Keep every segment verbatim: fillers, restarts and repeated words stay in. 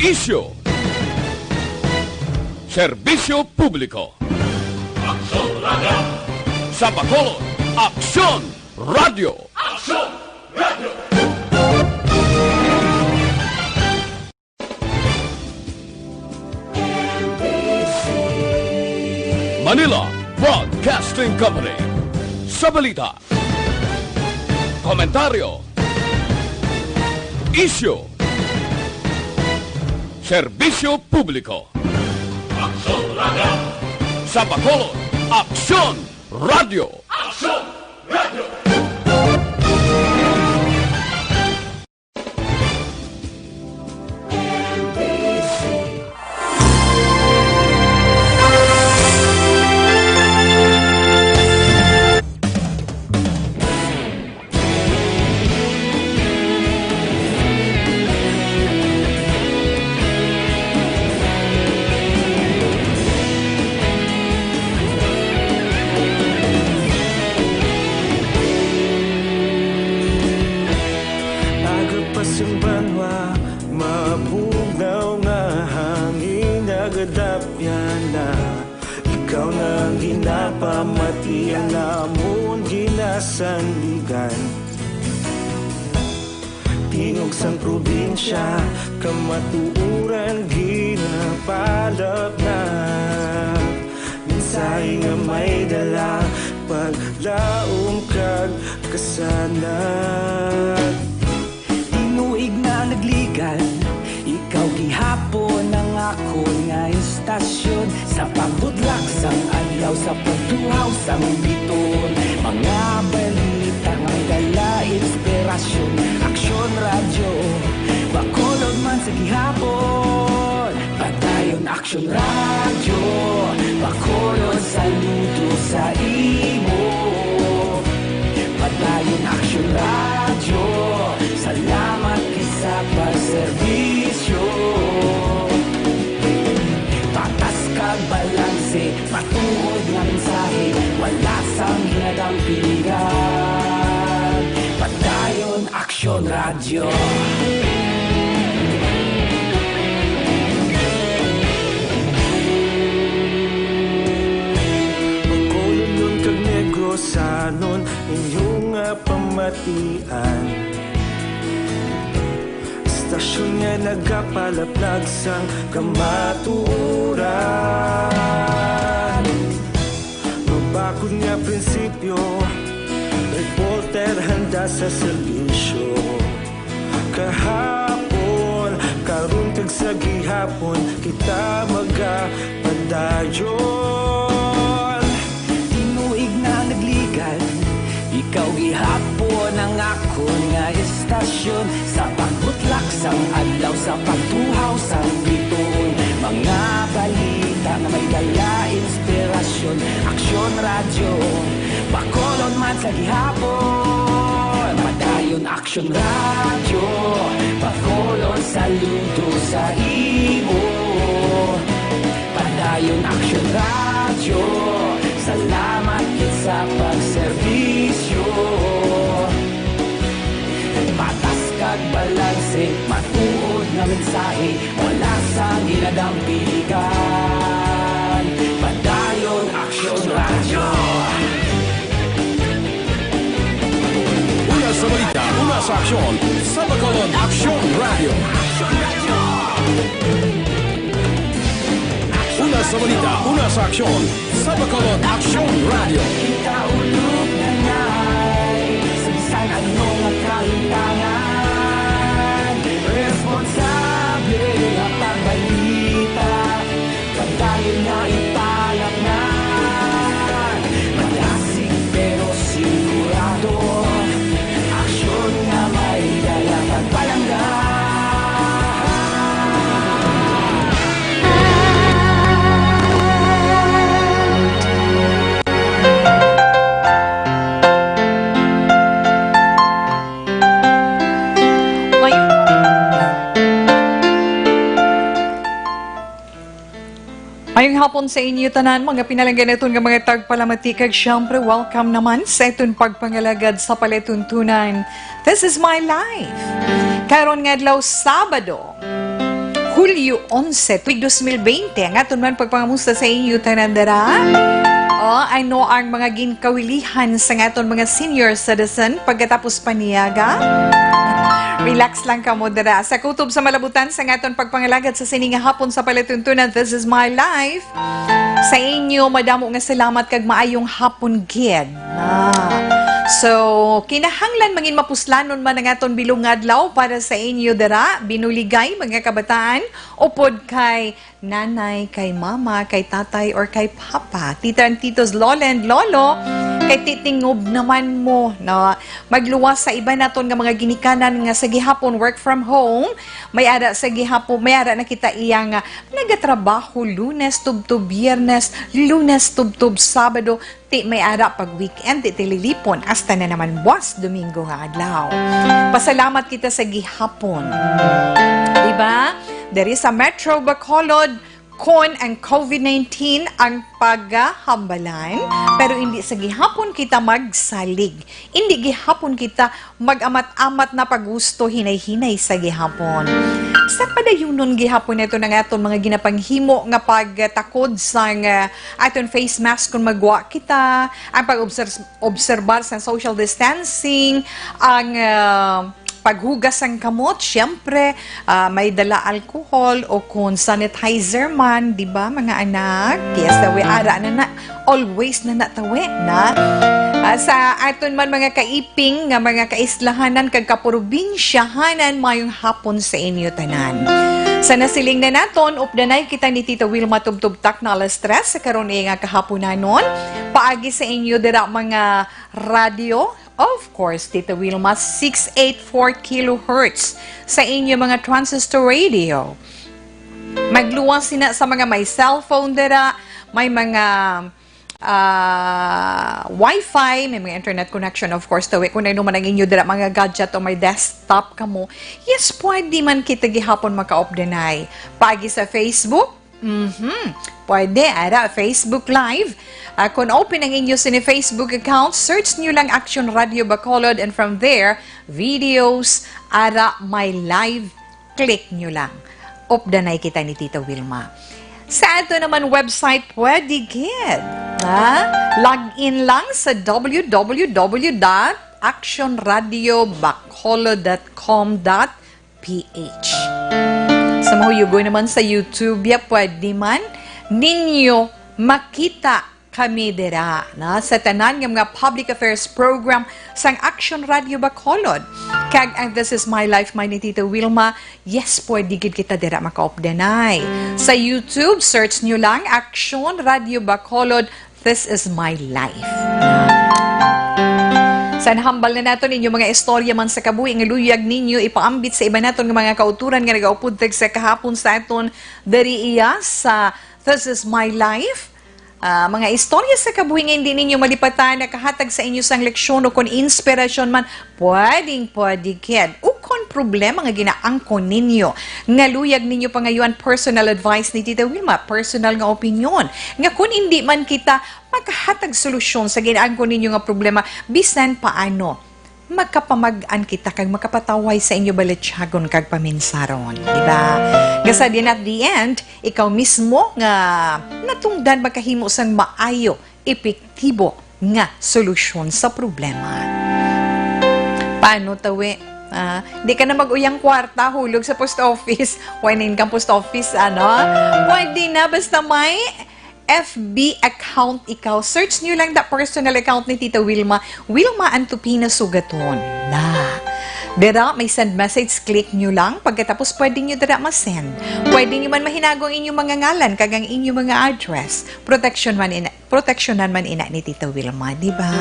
Isyu. Serbisyo publiko. Aksyon Radio. Sa Bacolod, Aksyon Radio. Aksyon Radio. Manila Broadcasting Company. Sa balita, komentaryo, isyu, serbisyo publiko. Aksyon Radio. Sa Bacolod, Aksyon Radio. Aksyon Radio. Aga pa sing banwa, mabugnaw nga hangin, nagadapyan na. Ikaw na ang ginapamati, ang amon ginasandigan. Tingog sang probinsya, kamatuoran ginapalapnap. Mensahe nga may dala, paglaom kag kasanag. Tinuig na nagligad, ikaw gihapon ang akon nga istasyon. Sa pagbutlak sang adlaw, sa pagtuhaw sang biton, mga balita nga may dala inspirasyon. Aksyon Radyo, Bacolod man sa gihapon. Padayon Aksyon Radyo, Bacolod, saludo sa imo. Padayon Aksyon Radyo, salamat gid sa pagserbisyo. Patas kag balanse, matuod nga mensahe, wala sang ginadampigan. Padayon Aksyon Radyo. Bacolodnon kag Negrosanon, inyo nga pamatian. Istasyon nga nagapalaplag sang kamatuoran. Mabakod nga prinsipyo, reporter handa sa serbisyo. Kahapon, karon kag sa gihapon, kita magapadayon. Tinuig na nagligad, ikaw gihapon ang akon nga istasyon. Sa pagbutlak sang adlaw, sa pagtuhaw sang bituon, mga balita nga may dala inspirasyon. Aksyon Radyo, Bacolod man sa gihapon. Padayon Aksyon Radyo, Bacolod, saludo sa imo. Padayon Aksyon Radyo, salamat gid sa pagserbisyo. Patas kag balanse, matuod nga mensahe, wala sang ginadampigan. Padayon Aksyon Radyo. Una sa balita, una sa aksyon, sa Bacolod Aksyon Radyo. Una sa balita, una sa aksyon, sa Bacolod Aksyon Radyo. Kita ulog na ngay, sa bisan ano nga kahintangan, responsable nga pagbalita, padayon nga ipalapnan. Malasig pero sigurado, aksyon nga may dala kag palangga. Mayong hapon sa inyo tanan, mga pinalangga naton nga mga tagpalamati, kag siyempre, welcome naman sa aton pagpangalagad sa palatuntunan. This is My Life. Karon nga adlaw, Sabado, Hulyo onse, tuig dos mil bente, ang aton man pagpangamusta sa inyo tanan dara. O, ano ang mga ginkawilihan sa aton mga senior citizen pagkatapos paniyaga? Relax lang kamo dara. Sa kutob sa malabutan sa aton pagpangalagad sa sini nga hapon sa palatuntunan, This is My Life. Sa inyo, madamo nga salamat kag maayong hapon gid. Ah. So, kinahanglan mangin mapuslanon man ang aton bilog nga adlaw para sa inyo dara, binuligay, mga kabataan, upod kay nanay, kay mama, kay tatay, or kay papa, tita and titos, lola and lolo, kay titingob naman mo, no? Magluwas sa iba naton nga mga ginikanan nga sa gihapon work from home, may ara sa gihapon, may ara na kita iya nga nagatrabaho Lunes tubtob Biyernes, Lunes tubtob Sabado, ti may ara pag weekend, ti tililipon, hasta na naman buwas Domingo nga adlaw. Pasalamat kita sa gihapon. Diba? Diri sa Metro Bacolod, kon ang COVID nineteen ang pagahambalan, pero hindi sa gihapon kita magsalig. Hindi gihapon kita mag-amat-amat na pagusto hinay-hinay sa gihapon. Sa padayunon gihapon nato ang aton mga ginapanghimo nga pagtakod sang, ah, aton face mask kung magwa kita, ang pag-obserbar sa social distancing, ang, ah, paghugas sang kamot, siyempre, ah, may dala alcohol o kung sanitizer man, di ba, mga anak? Yes, tawi, ara na na. Always na na, tawi, na. Ah, sa aton man mga kaiping nga mga kaislahanan kag kaprobinsyahanan, mayong hapon sa inyo tanan. Sa nasiling na naton, updanay kita ni Tita Wilma tubtob takna alas tres sa karon nga kahaponanon. Paagi sa inyo dira mga radyo, of course, Tita Wilma, six eight four kilohertz sa inyo mga transistor radio. Magluwas sina sa mga may cellphone dira, may mga, ah, wifi, may mga internet connection, of course, tawi kung ano man ang inyo dira, mga gadget o may desktop kamo. Yes, pwede man kita gihapon makaupdanay. Paagi sa Facebook, mhm, pwede, ara, Facebook Live. Ah, kung open ang inyo sini Facebook account, search nyo lang Action Radio Bacolod, and from there, videos, ara, may live, click nyo lang. Updanay kita ni Tita Wilma. Sa ato naman website, pwede gid. Ha? Log in lang sa W W W dot action radio bacolod dot com dot P H. Sa mahuyugon naman sa YouTube, ya, pwede man ninyo makita kami dira, na, sa tanan nga mga public affairs program sang Action Radio Bacolod. Kag ang This Is My Life, man ni Tita Wilma, yes, pwede gid kita dira makaupdanay. Sa YouTube, search nyo lang Action Radio Bacolod, This Is My Life. Sa nahambal na naton ninyo mga istorya man sa kabuhi nga luyag ninyo ipaambit sa iba naton nga mga kauturan nga nagaupod tag sa kahapon sa aton diri iya sa This Is My Life. Ah, mga istorya sa kabuhi nga hindi ninyo malipatan, nakahatag sa inyo sang leksyon o kon inspirasyon man, pwedeng pwede gid. Ukon problema nga ginaangkon ninyo, nga luyag ninyo pangayuan personal advice ni Tita Wilma, personal nga opinyon, nga kun hindi man kita makahatag solusyon sa ginaangkon ninyo nga problema, bisan paano, magkapamag-an kita kag makapataway sa inyo balatyagon kag paminsaron, di ba? Nga sa din at the end, ikaw mismo nga natungdan makahimo sang maayo, epektibo nga solusyon sa problema. Paano, tawi? Ah, di ka na mag-uyang kwarta, hulog sa post office. Why nin kang post office, ano? Pwede na, basta may F B account ikaw. Search nyo lang the personal account ni Tita Wilma. Wilma Antupina Sugaton. Na. Dira, may send message. Click nyo lang. Pagkatapos, pwede nyo dira ma-send. Pwede nyo man mahinago ang inyong mga ngalan kag ang inyong mga address. Protection man in proteksyonan man ina ni Tita Wilma, di ba?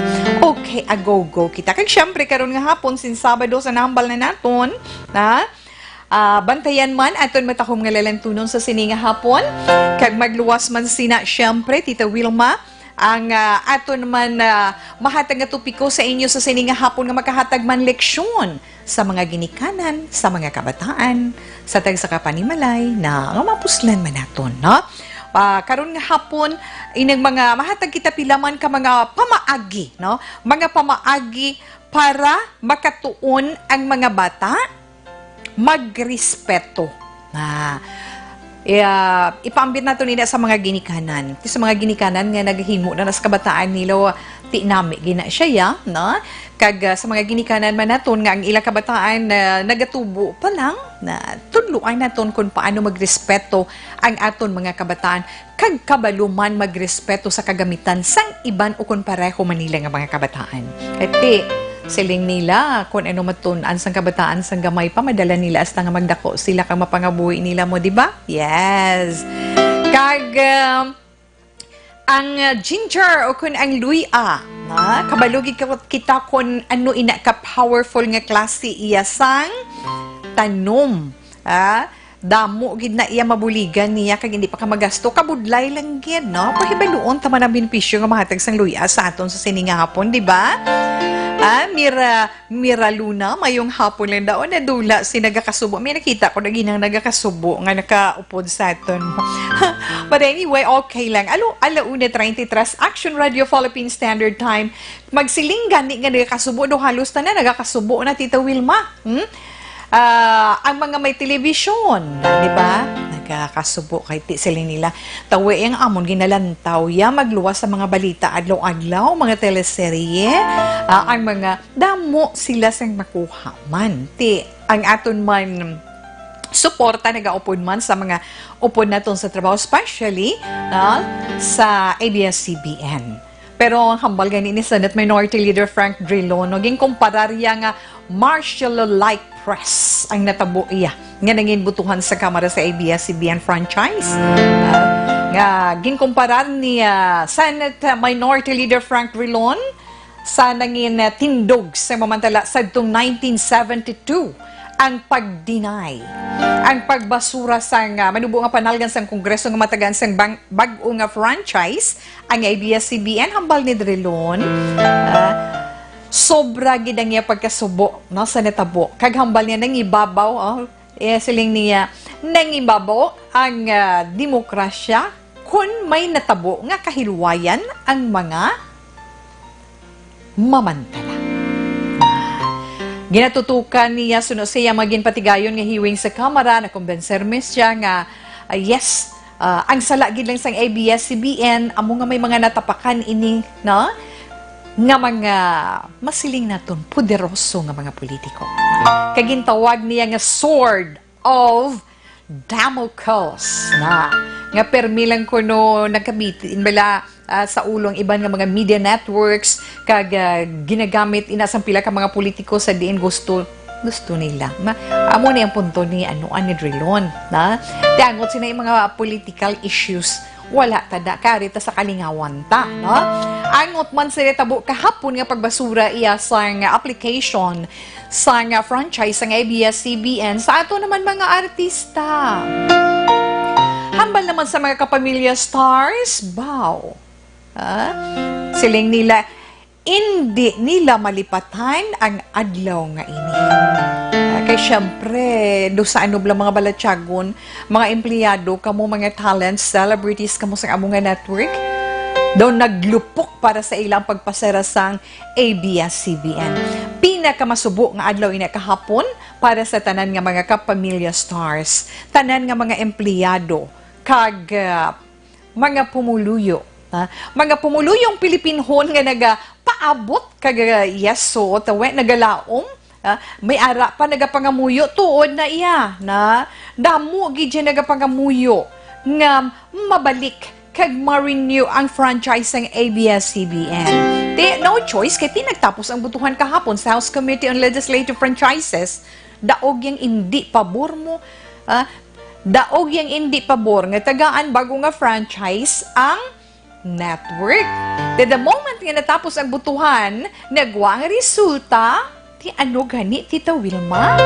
Okay, a-go-go kita. Kag syempre, karon nga hapon, sin Sabado, sa nahambal na naton, na, ah, bantayan man aton matahom nga lalantunon sa sini nga hapon. Kag magluwas man sina, syempre, Tita Wilma, ang, ah, aton man, ah, mahatag nga topiko sa inyo sa sini nga hapon nga makahatag man leksyon sa mga ginikanan, sa mga kabataan, sa tagsa ka panimalay na nga mapuslan man naton, no? Ah, karon nga hapon, ining mga mahatag kita pila man ka mga pamaagi, no? Mga pamaagi para makatuon ang mga bata magrespeto. Ah, Iya, ipaambit naton ina sa mga ginikanan. Ti sa mga ginikanan nga naghimo na nas kabataan nila, ti nami gina siya, ya, no? Kag, ah, sa mga ginikanan man naton nga ang ilang kabataan, ah, nagatubo pa lang, na tudloan naton kung paano magrespeto ang aton mga kabataan, kag kabalo man magrespeto sa kagamitan sang iban ukon pareho man nila nga mga kabataan. Kay ti, siling nila, kung ano matun-an sang kabataan sang gamay pa, madala nila hasta nga magdako sila kag mapangabuhi nila mo, di ba? Yes. Kag, um, ang, uh, ginger o kun ang luya, ha? Kabalo gid ka-, kita kon ano ina ka powerful nga klase iya sang tanom, ha? Damo gid na iya mabuligan niya kag hindi pa ka magasto. Kabudlay lang gid, no? Pahibaluon ta man ang benepisyo nga mahatag sang luya sa aton sa sini nga hapon, di ba? Ah, Mira, Mira Luna, mayong hapon lang daw. Nadula si nagakasubo. May nakita ko na ginang nagakasubo nga nakaupod sa aton. But anyway, okay lang. Alo, ala una treinta y tres, Action Radio Philippine Standard Time. Magsiling gani nga nagakasubo, do halos tanan nagakasubo na, Tita Wilma. Hmm? Ah, ang mga may telebisyon, di ba? Nagakasubo kay ti sila nila. Tawi ang amon ginalantaw, ya, magluwas sa mga balita adlaw-adlaw, mga teleserye, ah, ang mga damo sila sang makuha man. Ti, ang aton man suporta nagaupod man sa mga upod naton sa trabaho, especially, no, sa A B S C B N. Pero ang hambal gani ni Senate Minority Leader Frank Drilon, no, ginkumparar iya nga martial law-like press ang natabo iya nga nangin butuhan sa Kamara sa A B S C B N franchise. Ah, nga ginkumparar ni, ah, Senate Minority Leader Frank Drilon sa nangin, ah, tindog sa mamantala sadtong nineteen seventy-two ang pag-deny, ang pagbasura sang, ah, manubo nga panalgan sang Kongreso nga matagaan sang bang-, bag-o nga franchise ang A B S C B N, hambal ni Drilon. Ah, sobra gid ang iya pagkasubo, no, sa natabo. Kag hambal niya nangibabaw, oh, eh, siling niya, nangibabaw ang, ah, demokrasya kon may natabo nga kahilwayan ang mga mamantala. Ginatutukan niya suno siya mga ginpatigayon nga hearing sa Kamara, nakumbensermi siya nga, ah, yes, ah, ang sala gid lang sang A B S C B N, amo nga may mga natapakan ini, no? Nga mga masiling naton poderoso nga mga politiko. Kag gintawag niya nga sword of Damocles na, nga permi lang kuno nagkabitin bala, ah, sa ulo ang iban nga mga media networks kag, ah, ginagamit ina sang pila ka mga politiko sa diin gusto, gusto nila. Ma-, amo ni ang punto ni, ano, ni Drilon, na tiangot sina yung mga political issues. Wala ta da, kari ta sa kalingawan ta, no? Angot man sa tabo kahapon nga pagbasura iya sang application sang franchise sang A B S C B N sa ato naman mga artista. Hambal naman sa mga kapamilya stars, baw. Ha? Siling nila, indi nila malipatan ang adlaw nga ini. Ah, kay siyempre, do sa ano lang mga balatyagon, mga empleyado, kamo mga talents, celebrities, kamo sa amo nga network, daw naglupok para sa ilang pagpasara sang A B S C B N. Pinakamasubo nga adlaw ina kahapon para sa tanan nga mga kapamilya stars, tanan nga mga empleyado, kag, ah, mga pumuluyo, ha? Mga pumuluyong Pilipinhon nga nagapaabot kag, ah, yes, so, tawe, nagalaom, ha? May ara pa nagapangamuyo tuod na iya, na damo gid siya nagapangamuyo nga mabalik kag ma-renew ang franchise sang A B S C B N. Ti, no choice, kay ti nagtapos ang butuhan kahapon sa House Committee on Legislative Franchises, daog yang indi pabor mo, ah, daog yang indi pabor nga tagaan bago nga franchise ang network. Ti the moment nga natapos ang butuhan, nagwa ang resulta, ti ano gani, Tita Wilma?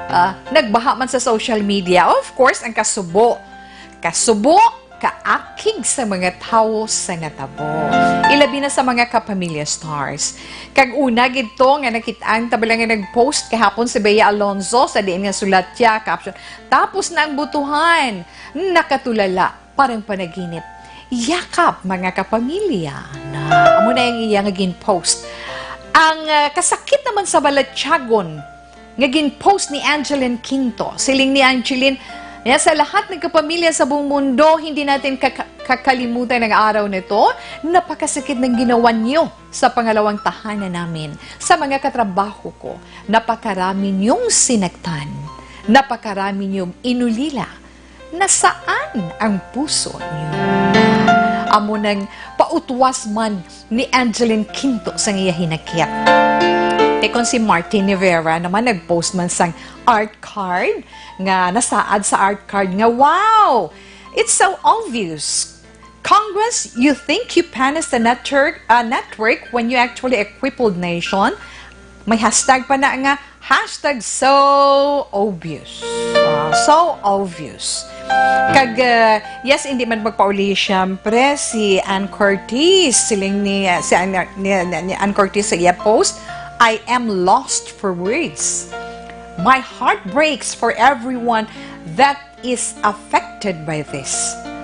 Ah, nagbaha man sa social media, of course, ang kasubo. Kasubo, kaakig sa mga tawo sa natabo. Ilabi na sa mga kapamilya stars. Kag una gid to nga nakit-an ta bala nga nag-post kahapon si Bea Alonzo sa diin nga sulat siya, caption, "Tapos na ang butuhan, nakatulala, parang panaginip. Yakap, mga kapamilya." Na, amo na ang iya nga gin-post. Ang, ah, kasakit naman sa balatyagon, nga gin-post ni Angeline Quinto. Siling ni Angeline, Kaya sa lahat ng kapamilya sa buong mundo, hindi natin kaka- kakalimutan ang araw na ito. Napakasakit ng ginawa niyo sa pangalawang tahanan namin, sa mga katrabaho ko. Napakarami niyong sinaktan. Napakarami niyong inulila. Nasaan ang puso niyo? Amo nang pautwas man ni Angeline Quinto sang iya hinakit. Ti kon si Martin Rivera naman nag-post man sang art card nga nasaad sa art card nga, "Wow! It's so obvious. Congress, you think you punish the network, uh, network when you actually a crippled nation?" May hashtag pa na nga, hashtag so obvious. Ah, so obvious. Kag, uh, yes, hindi man magpauli, siyempre, si Ann Curtis. Siling ni, uh, si Ann, ni, ni, ni Ann Curtis sa iya post, "I am lost for words. My heart breaks for everyone that is affected by this."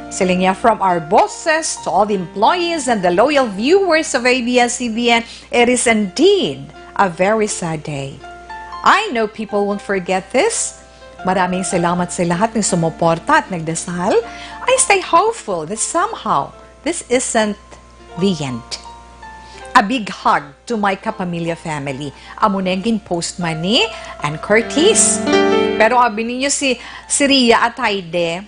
Siling niya, "From our bosses to all the employees and the loyal viewers of A B S C B N, it is indeed a very sad day. I know people won't forget this. Maraming salamat sa lahat ng sumuporta at nagdasal. I stay hopeful that somehow this isn't the end. A big hug to my kapamilya family." Amo na yung gin-post man ni Ann Curtis. Pero abi ninyo si, si Ria Ataide,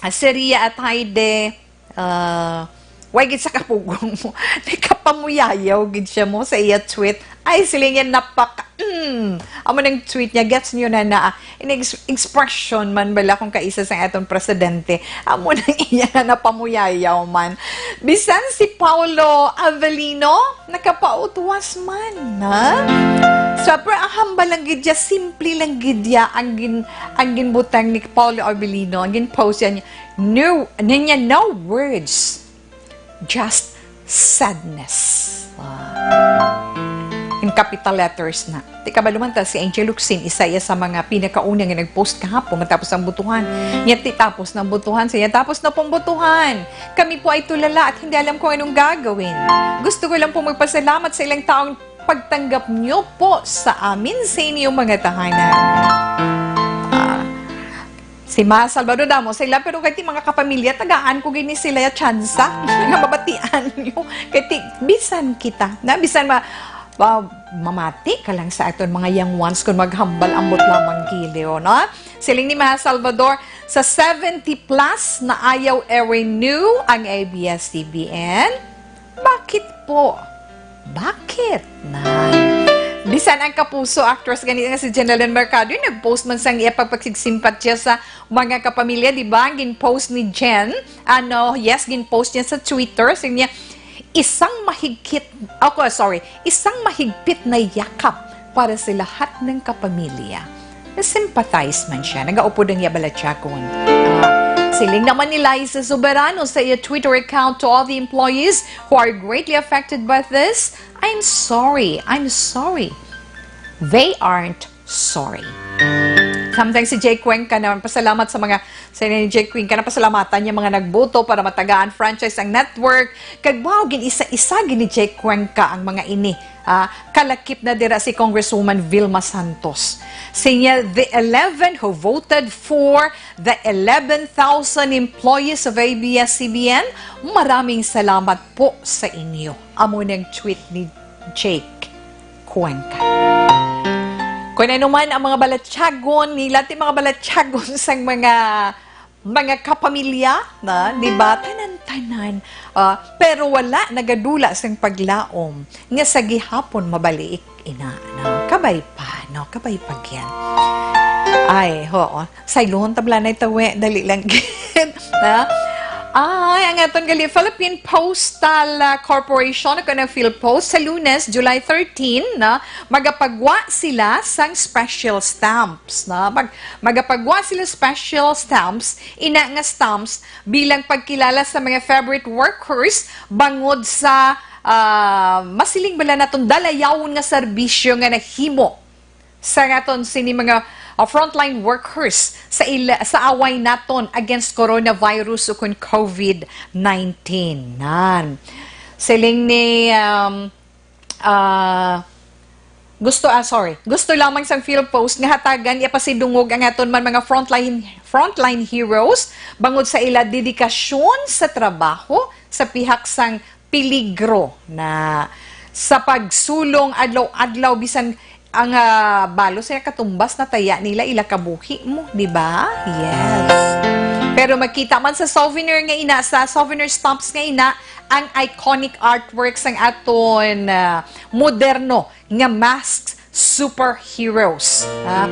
ah, si Ria Ataide, ah, way gid sa kapugong mo. Nakapamuyayaw gid siya mo sa iya tweet. Ay, sila niya napak-, mm. Amo nang tweet niya, gets niyo na na. In ex-, expression man bala kung kaisa sa aton presidente. Amo nang iya nga napamuyayaw man. Bisan si Paolo Avellino, nakapautwas man, ha? So, pero ang hambal lang gid ya, simple lang gid ya ang gin-, ang ginbutang ni Paolo Avellino, ang gin-post yan, no, niya, no words, just sadness. Ah. In capital letters na. Ti kabalo man ta, si Angel Locsin, isa iya sa mga pinakauna nga nag-post kahapon matapos ang butuhan. Niya, ti tapos ng butuhan, siya, "Tapos na pong butuhan. Kami po ay tulala at hindi alam kung anong gagawin. Gusto ko lang po magpasalamat sa ilang taong pagtanggap niyo po sa amin sa inyong mga tahanan." Ah, si Ma Salvador, damo sila, pero kay ti mga kapamilya, tagaan ko gini sila ya tsansa nga mabatian niyo. Kay ti, bisan kita, na bisan ma-, ma-, mamati ka lang sa aton mga young ones kung maghambal, ambot lamang giliw, no? Siling ni Ma Salvador, sa seventy plus na ayaw i-renew ang A B S C B N. Bakit po? Bakit na? Bisan ang kapuso actress gani nga si Jenalyn Mercado, nag-post man sang iya pagpagsigsimpatya sa mga kapamilya, di ba? Ang gin-post ni Jen, ano, yes, gin-post niya sa Twitter, siling niya, "Isang mahigpit, ako, sorry, isang mahigpit na yakap para sa lahat ng kapamilya." Na-sympathize man siya. Nagaupod ang iya balatyagon. Ah, siling naman ni Liza Soberano sa iya Twitter account, "To all the employees who are greatly affected by this, I'm sorry, I'm sorry. They aren't sorry." Samtang si Jay Cuenca naman, pasalamat sa mga, sa ni Jay Cuenca, na pasalamatan niya mga nagbuto para matagaan franchise ang network. Kag wow, gin-isa-isa gid ni Jay Cuenca ang mga ini. Ah, kalakip na dira si Congresswoman Vilma Santos. Sinya, "The eleven who voted for the eleven thousand employees of A B S C B N, maraming salamat po sa inyo." Amo nang tweet ni Jake Cuenca. Kung ano man ang mga balatyagon nila, ti mga balatyagon sang mga, mga kapamilya, na, di ba? Tanan-tanan. Ah, pero wala nagadula sang paglaom nga sa gihapon mabalik ina, no? Kabay pa, no? Kabay pa gyan. Ay, oo. Saylohon ta bala na itawi. Dali lang gid. Na? Ay, ang aton gali, Philippine Postal, ah, Corporation, o kanang PhilPost, sa Lunes, July thirteen, na, magapagwa sila sang special stamps, na? Mag-, magapagwa sila special stamps, ina nga stamps, bilang pagkilala sa mga favorite workers bangod sa, ah, masiling bala naton dalayawon nga serbisyo nga nahimo sa naton sini mga, ah, frontline workers sa ila, sa away naton against coronavirus ukon COVID nineteen. Nan. Siling ni, um, ah, Gusto, ah, sorry. Gusto lamang sang Philpost nga hatagan iya pasidungog ang aton man mga frontline, frontline heroes bangod sa ila dedikasyon sa trabaho sa pihak sang peligro na sa pagsulong adlaw-adlaw, bisan ang, ah, balos nga katumbas na taya nila ila kabuhi mo, di ba? Yes. Pero makita man sa souvenir nga ina, sa souvenir stamps nga ina, ang iconic artwork sang aton, ah, moderno nga masks superheroes, ha,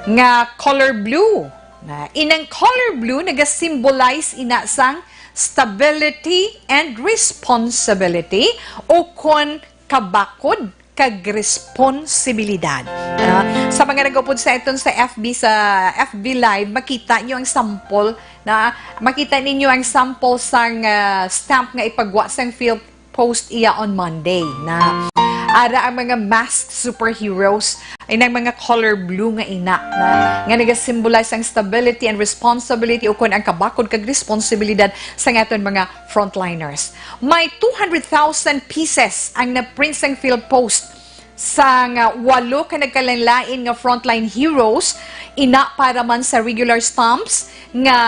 nga color blue. Na, inang color blue nagasimbolize ina sang stability and responsibility, o kon kabakod kag responsibilidad. Ah, sa mga nag-upod sa aton sa F B, sa F B Live, makita nyo ang sample na, makita ninyo ang sample sang, ah, stamp nga ipagwa sang Philpost iya on Monday na ara ang mga masked superheroes, ay nang mga color blue nga ina na, nga nagasimbolize ang stability and responsibility, o kon ang kabakod kag responsibilidad sa aton mga frontliners. May two hundred thousand pieces ang na-print sang Philpost sang, ah, walo ka nagkalain-lain nga frontline heroes, ina para man sa regular stamps nga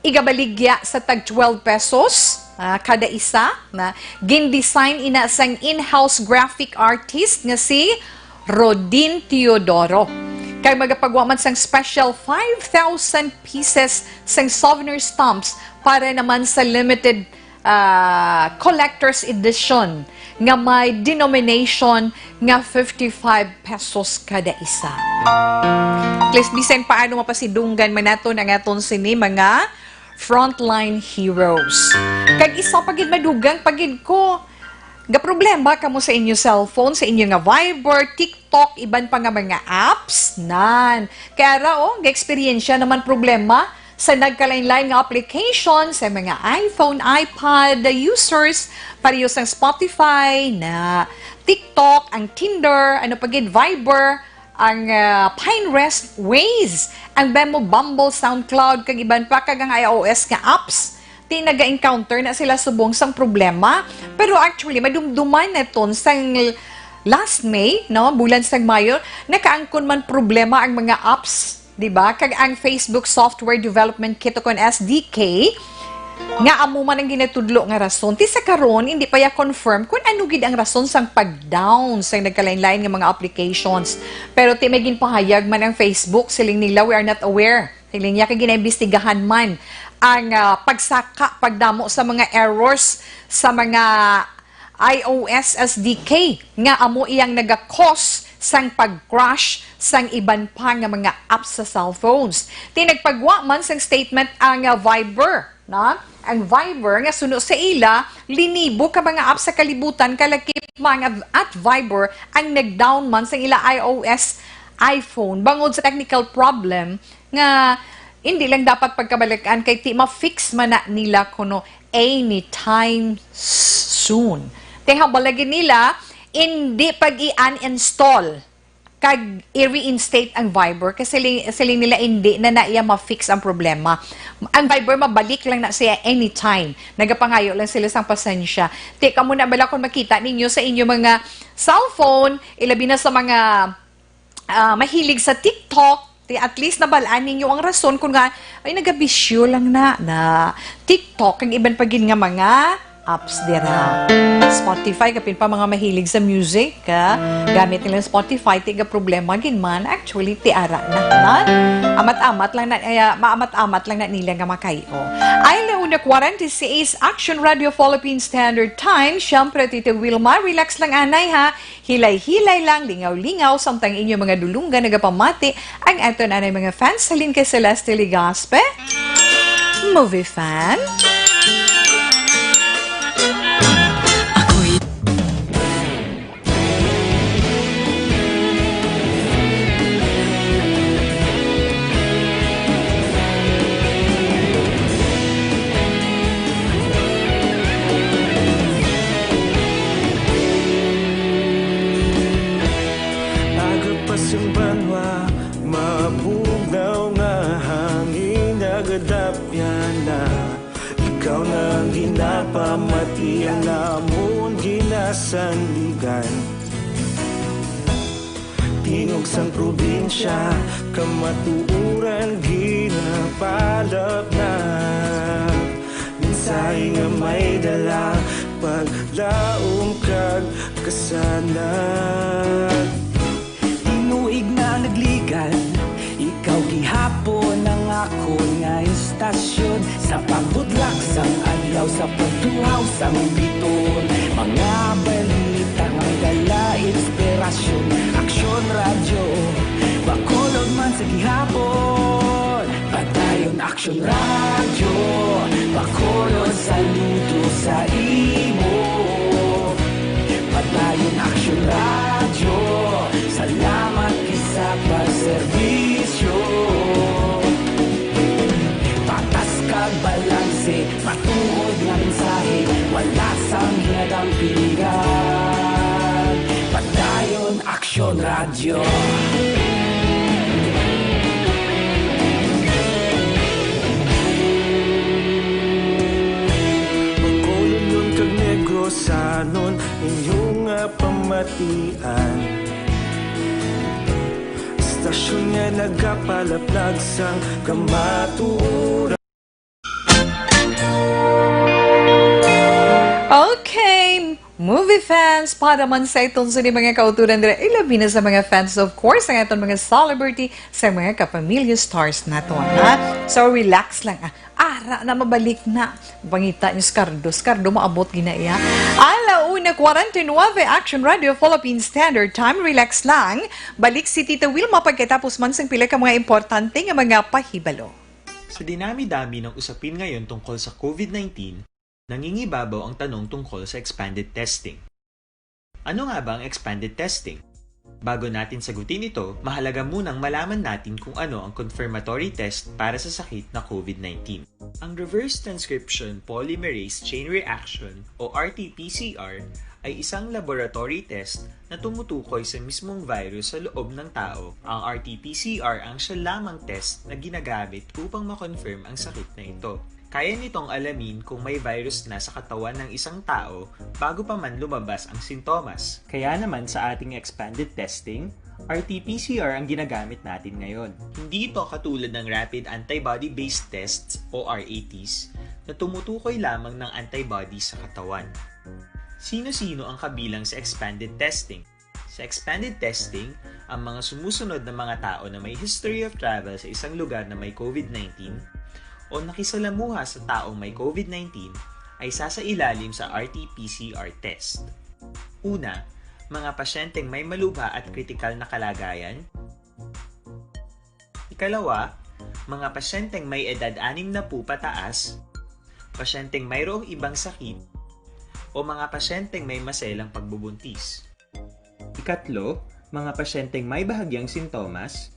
igabaligya sa tag twelve pesos, ah, kada isa, na gin-design ina sang in-house graphic artist nga si Rodin Teodoro. Kay magapagwa man sang special five thousand pieces sang souvenir stamps para naman sa limited, ah, collector's edition nga may denomination nga fifty-five pesos kada isa. At least, bisan paano mapasidunggan man naton ang aton sini mga frontline heroes. Kag isa pa gid, madugang pa gid ko, gaproblema kamo sa inyo cellphone, sa inyo nga Viber, TikTok, iban pa nga mga apps, nan. Kaya ra, oh, ga-eksperyensya naman problema sa nagkalain-lain nga application sa mga iPhone, iPad users, pareho sang Spotify, na TikTok, ang Tinder, ano pa gid, Viber, ang, ah, Pinterest, Waze, ang Bemo, Bumble, SoundCloud, kag iban pa, kag ang iOS nga apps. Ti naga-encounter na sila subong sang problema. Pero actually, madumduman naton sang last May, no, bulan sang Mayo, nakaangkon man problema ang mga apps, di ba? Kag ang Facebook Software Development Kit, o kon S D K, nga amo man ang ginatudlo nga rason. Ti sa karon, hindi pa ya confirm kung ano gid ang rason sang pag-down sang nagkalain-lain nga mga applications. Pero ti may ginpahayag man ang Facebook, siling nila, "We are not aware." Siling niya, kay ginaimbestigahan man ang, ah, pagsaka, pagdamo sa mga errors sa mga iOS S D K nga amo iyang naga-cause sang pag-crash sang iban pa nga mga apps sa cellphones. Ti nagpagwa man sang statement ang, ah, Viber, na? Ang Viber nga suno sa ila, linibo ka mga apps sa kalibutan, kalakip man nga at Viber ang nag-down man sang ila iOS iPhone bangod sa technical problem nga hindi lang dapat pagkabalikan kay ti ma-fix man na nila kuno anytime soon. Ti hambal lagi nila, hindi pag-i-uninstall kag i-reinstate ang Viber kasi siling, siling nila hindi na na iya ma-fix ang problema. Ang Viber mabalik lang na siya anytime. Nagapangayo lang sila sang pasensya. Ti kamo na bala kung makita ninyo sa inyo mga cellphone, ilabi na sa mga, ah, mahilig sa TikTok, ti at least nabal-an ninyo ang rason kung nga, ay, nagabisyo lang na, na TikTok, ang iban pa gid nga mga apps dira. Spotify, kapin pa mga mahilig sa music, ah, gamit nila Spotify, ti ga problema gid man. Actually, ti ara na, na. Amat-amat lang na, ay, ah, maamat-amat lang na nila nga makay-o. Ay, Leona forty-six, Action Radio Philippine Standard Time. Siyempre, Tita Wilma, relax lang anay ha. Hilay-hilay lang, lingaw-lingaw, samtang inyo mga dulunggan nagapamati ang aton anay mga fans. Halin kay Celeste Legaspi, movie fan. Ako'y Aga pa sing banwa, mabugnaw nga hangin, nagadapyan na. Ikaw na ang ginapamati, ang amon ginasandigan. Inog sang probinsya, kamatuoran ginapalapnap. Mensahe nga may dala, paglaom kag kasanag. Tinuig na nagligan, ikaw gihapon ang akon nga istasyon. Sa pagbudlak sang adlaw, sa pagtuhaw sang biton, mga balita nga may dala inspirasyon. Aksyon Radyo, Bacolod man sa gihapon. Padayon Aksyon Radyo, Bacolod, saludo sa imo. Padayon Aksyon Radyo, salamat sa pagserbisyo. Patas kag balanse, matuod nga mensahe, wala sang hinadampingan. Padayon Aksyon Radyo. Bacolodnon kag Negrosanon, inyo nga pamatian. Istasyon nga nagapalaplag sang kamatuoran. Okay, movie fans, para man sa iton sini mga kauturan dira, ilabi na sa mga fans, of course, ang aton mga celebrity, sa mga kapamilya stars nato, ha? So, relax lang, ah. Ara na, mabalik na. Pangita niyo, Scardo. Scardo, maabot ginaiya. Ala una, forty-nine, Action Radio, Philippine Standard Time. Relax lang. Balik si Tita Wilma pagkatapos man sang pila ka mga importante nga mga pahibalo. Sa dinami-dami ng usapin ngayon tungkol sa COVID nineteen, nangingibabaw ang tanong tungkol sa expanded testing. Ano nga ba ang expanded testing? Bago natin sagutin ito, mahalaga munang malaman natin kung ano ang confirmatory test para sa sakit na COVID nineteen. Ang reverse transcription polymerase chain reaction o R T P C R ay isang laboratory test na tumutukoy sa mismong virus sa loob ng tao. Ang R T P C R ang siya lamang test na ginagamit upang ma-confirm ang sakit na ito. Kaya nitong alamin kung may virus na sa katawan ng isang tao bago pa man lumabas ang sintomas. Kaya naman sa ating expanded testing, R T P C R ang ginagamit natin ngayon. Hindi ito katulad ng rapid antibody-based tests o R A Ts na tumutukoy lamang ng antibody sa katawan. Sino-sino ang kabilang sa expanded testing? Sa expanded testing, ang mga sumusunod na mga tao na may history of travel sa isang lugar na may COVID nineteen o nakisalamuha sa taong may COVID nineteen ay sasailalim sa R T P C R test. Una, mga pasyenteng may malubha at kritikal na kalagayan. Ikalawa, mga pasyenteng may edad anim na po pataas, pasyenteng mayroong ibang sakit, o mga pasyenteng may maselang pagbubuntis. Ikatlo, mga pasyenteng may bahagyang sintomas.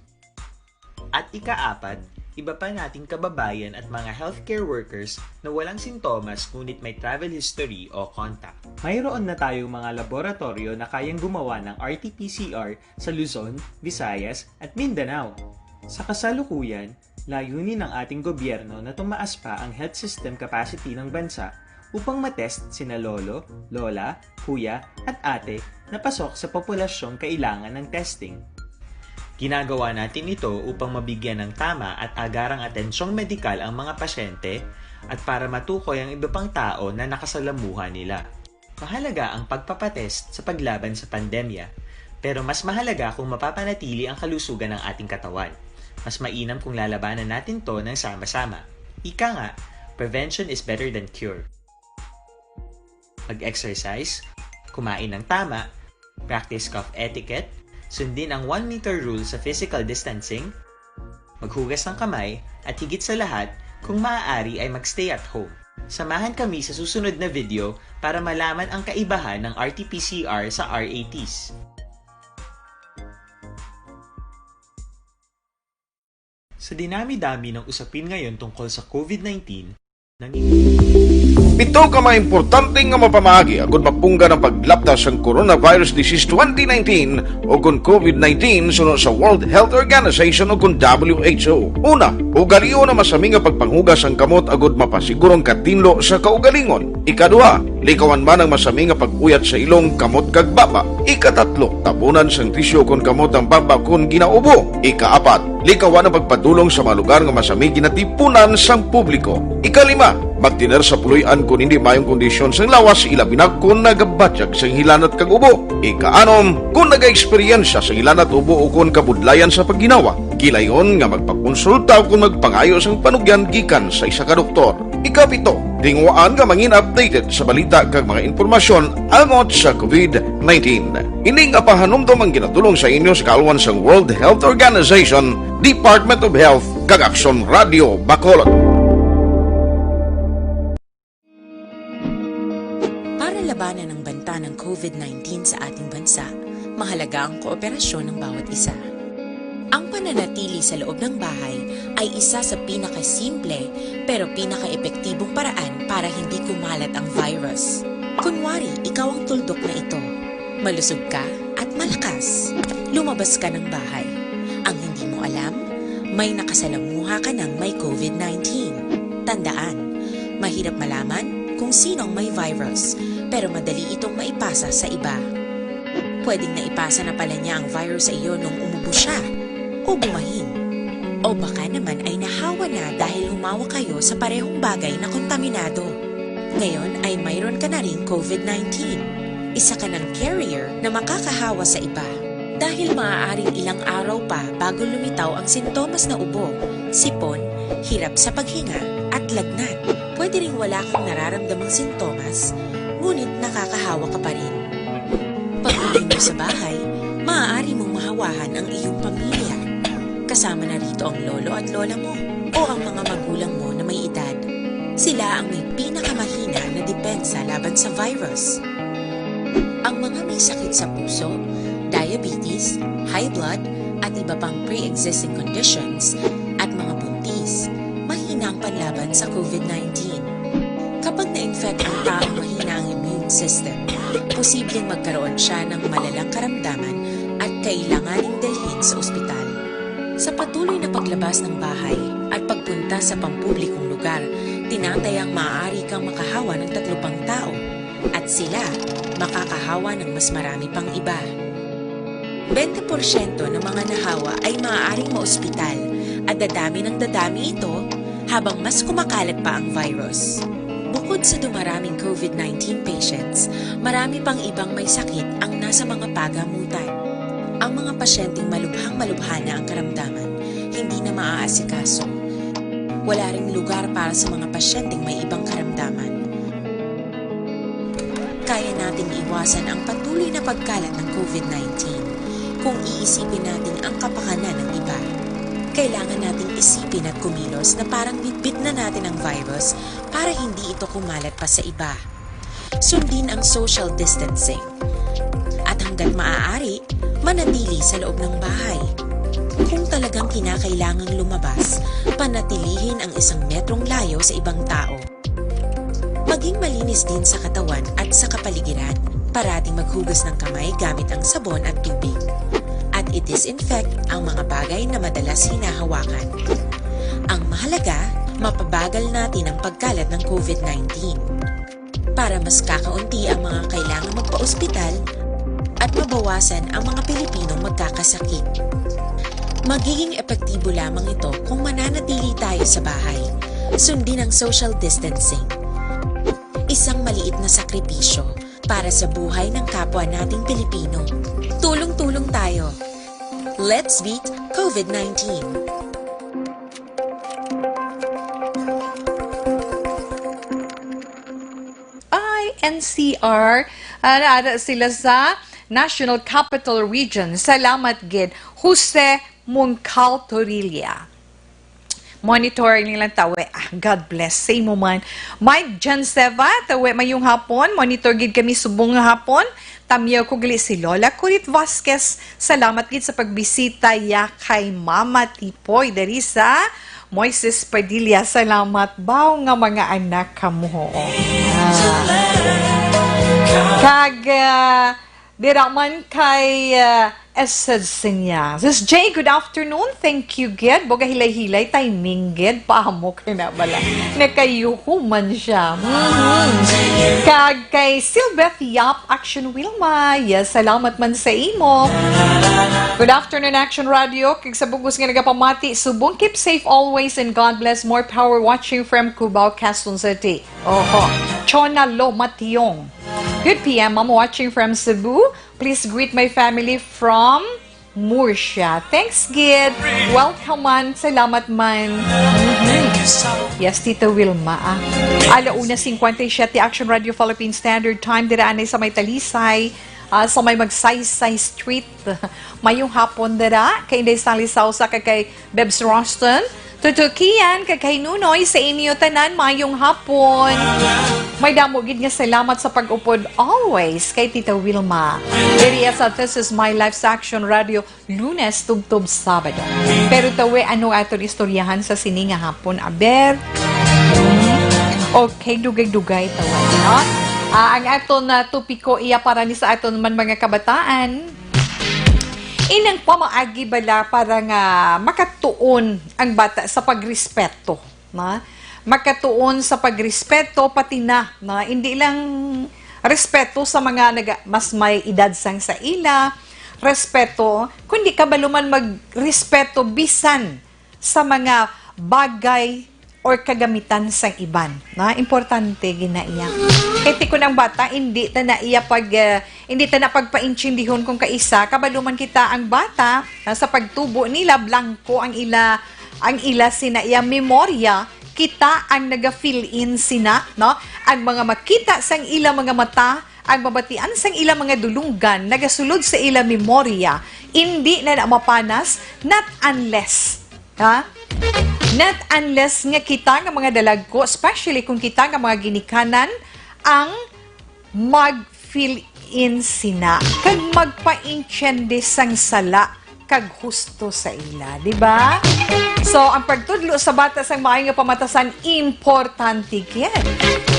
At ikaapat, iba pa nating kababayan at mga healthcare workers na walang sintomas ngunit may travel history o contact. Mayroon na tayong mga laboratoryo na kayang gumawa ng R T P C R sa Luzon, Visayas, at Mindanao. Sa kasalukuyan, layunin ng ating gobyerno na tumaas pa ang health system capacity ng bansa upang matest sina lolo, lola, kuya, at ate na pasok sa populasyong kailangan ng testing. Ginagawa natin ito upang mabigyan ng tama at agarang atensyong medikal ang mga pasyente at para matukoy ang iba pang tao na nakasalamuha nila. Mahalaga ang pagpapatest sa paglaban sa pandemya, pero mas mahalaga kung mapapanatili ang kalusugan ng ating katawan. Mas mainam kung lalabanan natin to ng sama-sama. Ika nga, prevention is better than cure. Mag-exercise, kumain ng tama, practice cough etiquette, sundin ang one meter rule sa physical distancing, maghugas ng kamay, at higit sa lahat, kung maaari ay mag-stay at home. Samahan kami sa susunod na video para malaman ang kaibahan ng R T P C R sa R A Ts. Sa dinami-dami ng usapin ngayon tungkol sa COVID nineteen, nanging Pito ka mga importante nga mapamaagi agud mapunggan ang paglapta sang coronavirus disease twenty nineteen o kon COVID nineteen suno sa World Health Organization o kon W H O. Una, ugalion ang masami nga pagpanghugas sang kamot agud mapasiguro ang katinlo sa kaugalingon. Ikaduha, Likawan man ang masami nga pag-uyat sa ilong, kamot, kag baba. Ikatatlo, tabunan sang tisyu kon kamot ang baba kon ginaubo. Ikaapat, likawan ang pagpadulong sa mga lugar nga masami ginatipunan sang publiko. Ikalima, magtener sa puloy-an kon hindi maayong kondisyon sang lawas, ilabi na kon nagabatyag sang hilanat kag ubo. Ikaanom, kon nagaeksperyensya sang hilanat, ubo, o kon kabudlayan sa pagginawa, gilayon nga magpakonsulta o kon magpangayo sang panugyan gikan sa isa ka doktor. Ikapito, tinguhaan nga mangin updated sa balita kag mga impormasyon angot sa COVID nineteen. Ini nga pahanumdom ang ginatulong sa inyo sa kaalwan sang World Health Organization, Department of Health, kag Aksyon Radio Bacolod. Para labanan ang banta ng COVID nineteen sa ating bansa, mahalaga ang kooperasyon ng bawat isa. Ang pananatili sa loob ng bahay ay isa sa pinakasimple pero pinakaepektibong paraan para hindi kumalat ang virus. Kunwari, ikaw ang tuldok na ito. Malusog ka at malakas. Lumabas ka ng bahay. Ang hindi mo alam, may nakasalamuha ka ng may COVID nineteen. Tandaan, mahirap malaman kung sino ang may virus, pero madali itong maipasa sa iba. Pwedeng naipasa na pala niya ang virus sa iyo nung umubo siya o bumahin. O baka naman ay nahawa na dahil humawa kayo sa parehong bagay na kontaminado. Ngayon ay mayroon ka na ring COVID nineteen. Isa ka ng carrier na makakahawa sa iba. Dahil maaaring ilang araw pa bago lumitaw ang sintomas na ubo, sipon, hirap sa paghinga, at lagnat. Pwede ring wala kang nararamdamang sintomas, ngunit nakakahawa ka pa rin. Pag-uwi mo sa bahay, maaari mong mahawahan ang iyong pamilya. Kasama na rito ang lolo at lola mo o ang mga magulang mo na may edad. Sila ang may pinakamahina na depensa laban sa virus. Ang mga may sakit sa puso, diabetes, high blood, at iba pang pre-existing conditions, at mga buntis, mahina ang panlaban sa COVID nineteen. Kapag na-infect ang taong mahina ang immune system, posibleng magkaroon siya ng malalang karamdaman at kailanganing dalhin sa ospital. Sa patuloy na paglabas ng bahay at pagpunta sa pampublikong lugar, tinatayang maaari kang makahawa ng tatlo pang tao, at sila makakahawa ng mas marami pang iba. Bente porsyento ng mga nahawa ay maaaring maospital, at dadami ng dadami ito habang mas kumakalat pa ang virus. Bukod sa dumaraming COVID nineteen patients, marami pang ibang may sakit ang nasa mga pagamutan. Ang mga pasyenteng malubhang-malubha na ang karamdaman, hindi na maaasikaso. Wala ring lugar para sa mga pasyenteng may ibang karamdaman. Kaya nating iwasan ang patuloy na pagkalat ng COVID nineteen kung iisipin natin ang kapakanan ng iba. Kailangan nating isipin at kumilos na parang bitbit na natin ang virus para hindi ito kumalat pa sa iba. Sundin ang social distancing. At hanggat maaari, manatili sa loob ng bahay. Kung talagang kinakailangang lumabas, panatilihin ang isang metrong layo sa ibang tao. Maging malinis din sa katawan at sa kapaligiran. Parating maghugas ng kamay gamit ang sabon at tubig. At i-disinfect ang mga bagay na madalas hinahawakan. Ang mahalaga, mapabagal natin ang pagkalat ng COVID nineteen. Para mas kakaunti ang mga kailangang magpa-ospital at mabawasan ang mga Pilipinong magkakasakit. Magiging epektibo lamang ito kung mananatili tayo sa bahay. Sundin ang social distancing. Isang maliit na sakripisyo para sa buhay ng kapwa nating Pilipino. Tulong-tulong tayo. Let's beat COVID nineteen. Ay, N C R, ah, naada sila sa National Capital Region. Salamat gid, Jose Moncal Torilla. Monitor nilang tawe. Ah, God bless. Say mo man. Mike Janseva, tawe, mayong hapon. Monitor gid kami subong nga hapon. Tamiyaw ko gali si Lola Kurit Vasquez. Salamat gid sa pagbisita ya kay Mama Tipoy diri sa Moises Padilla. Salamat baw nga mga anak kamo. Ah. Kag, ah, Dira man kay, ah, Esed Sinya. Sis J, good afternoon. Thank you, gid. Boga hilay-hilay, timing, gid. Paamo kay na bala. Nakayuhuman siya. Mhm. Kag kay Silbeth Yap, Action Wilma. Yes, salamat man sa imo. Good afternoon, Action Radio. Kag sa bugos nga nagapamati, subong, keep safe always and God bless. More power, watching from Cubao, Quezon City. Oho. Chona Lo Mationg. Good P M, I'm watching from Cebu. Please greet my family from Murcia. Thanks, gid. Welcome man. Salamat man. Mhm. Yes, Tita Wilma, ah. Ala una cincuenta y siete, Action Radio Philippine Standard Time. Dira anay sa may Talisay, ah, sa may Magsaysay Street. Mayong hapon dira. Kay Inday Sally Sausa, kay, kay Bebs Roston, Tutukian, kag kay Nunoy, sa inyo tanan, mayong hapon. May damo gid nga salamat sa pag-upod always kay Tita Wilma. Diri sa This Is My Life sa Action Radio, Lunes tubtob Sabado. Pero tawi, ano aton istoryahan sa sini nga hapon, aber? Okay, dugay-dugay tawi, no? Ah, ang aton na topiko iya para ni sa aton man mga kabataan. Inang pamaagi bala para nga makatuon ang bata sa pagrespeto, na? Makatuon sa pagrespeto, pati na, na hindi lang respeto sa mga naga-, mas may edad sang sa ila, respeto, kundi kabalo man magrespeto bisan sa mga bagay or kagamitan sang iban, na? Importante gina iya. Kay ti kun ang bata, hindi ta na iya pag, eh, hindi ta na pagpaintsindihon kung kaisa, kabalo man kita ang bata, na sa pagtubo nila, blanko ang ila, ang ila sina iya memorya, kita ang naga-fill in sina, no? Ang mga makita sang ila mga mata, ang mabatian sang ila mga dulunggan, nagasulod sa ila memorya, hindi na na mapanas, not unless Ha? Not unless nga kita nga mga dalagko, especially kung kita nga mga ginikanan, ang mag-fill in sina kag magpaintiende sang sala kag husto sa ila, di ba? So, ang pagtudlo sa bata sang maayo nga pamatasan, importante gid.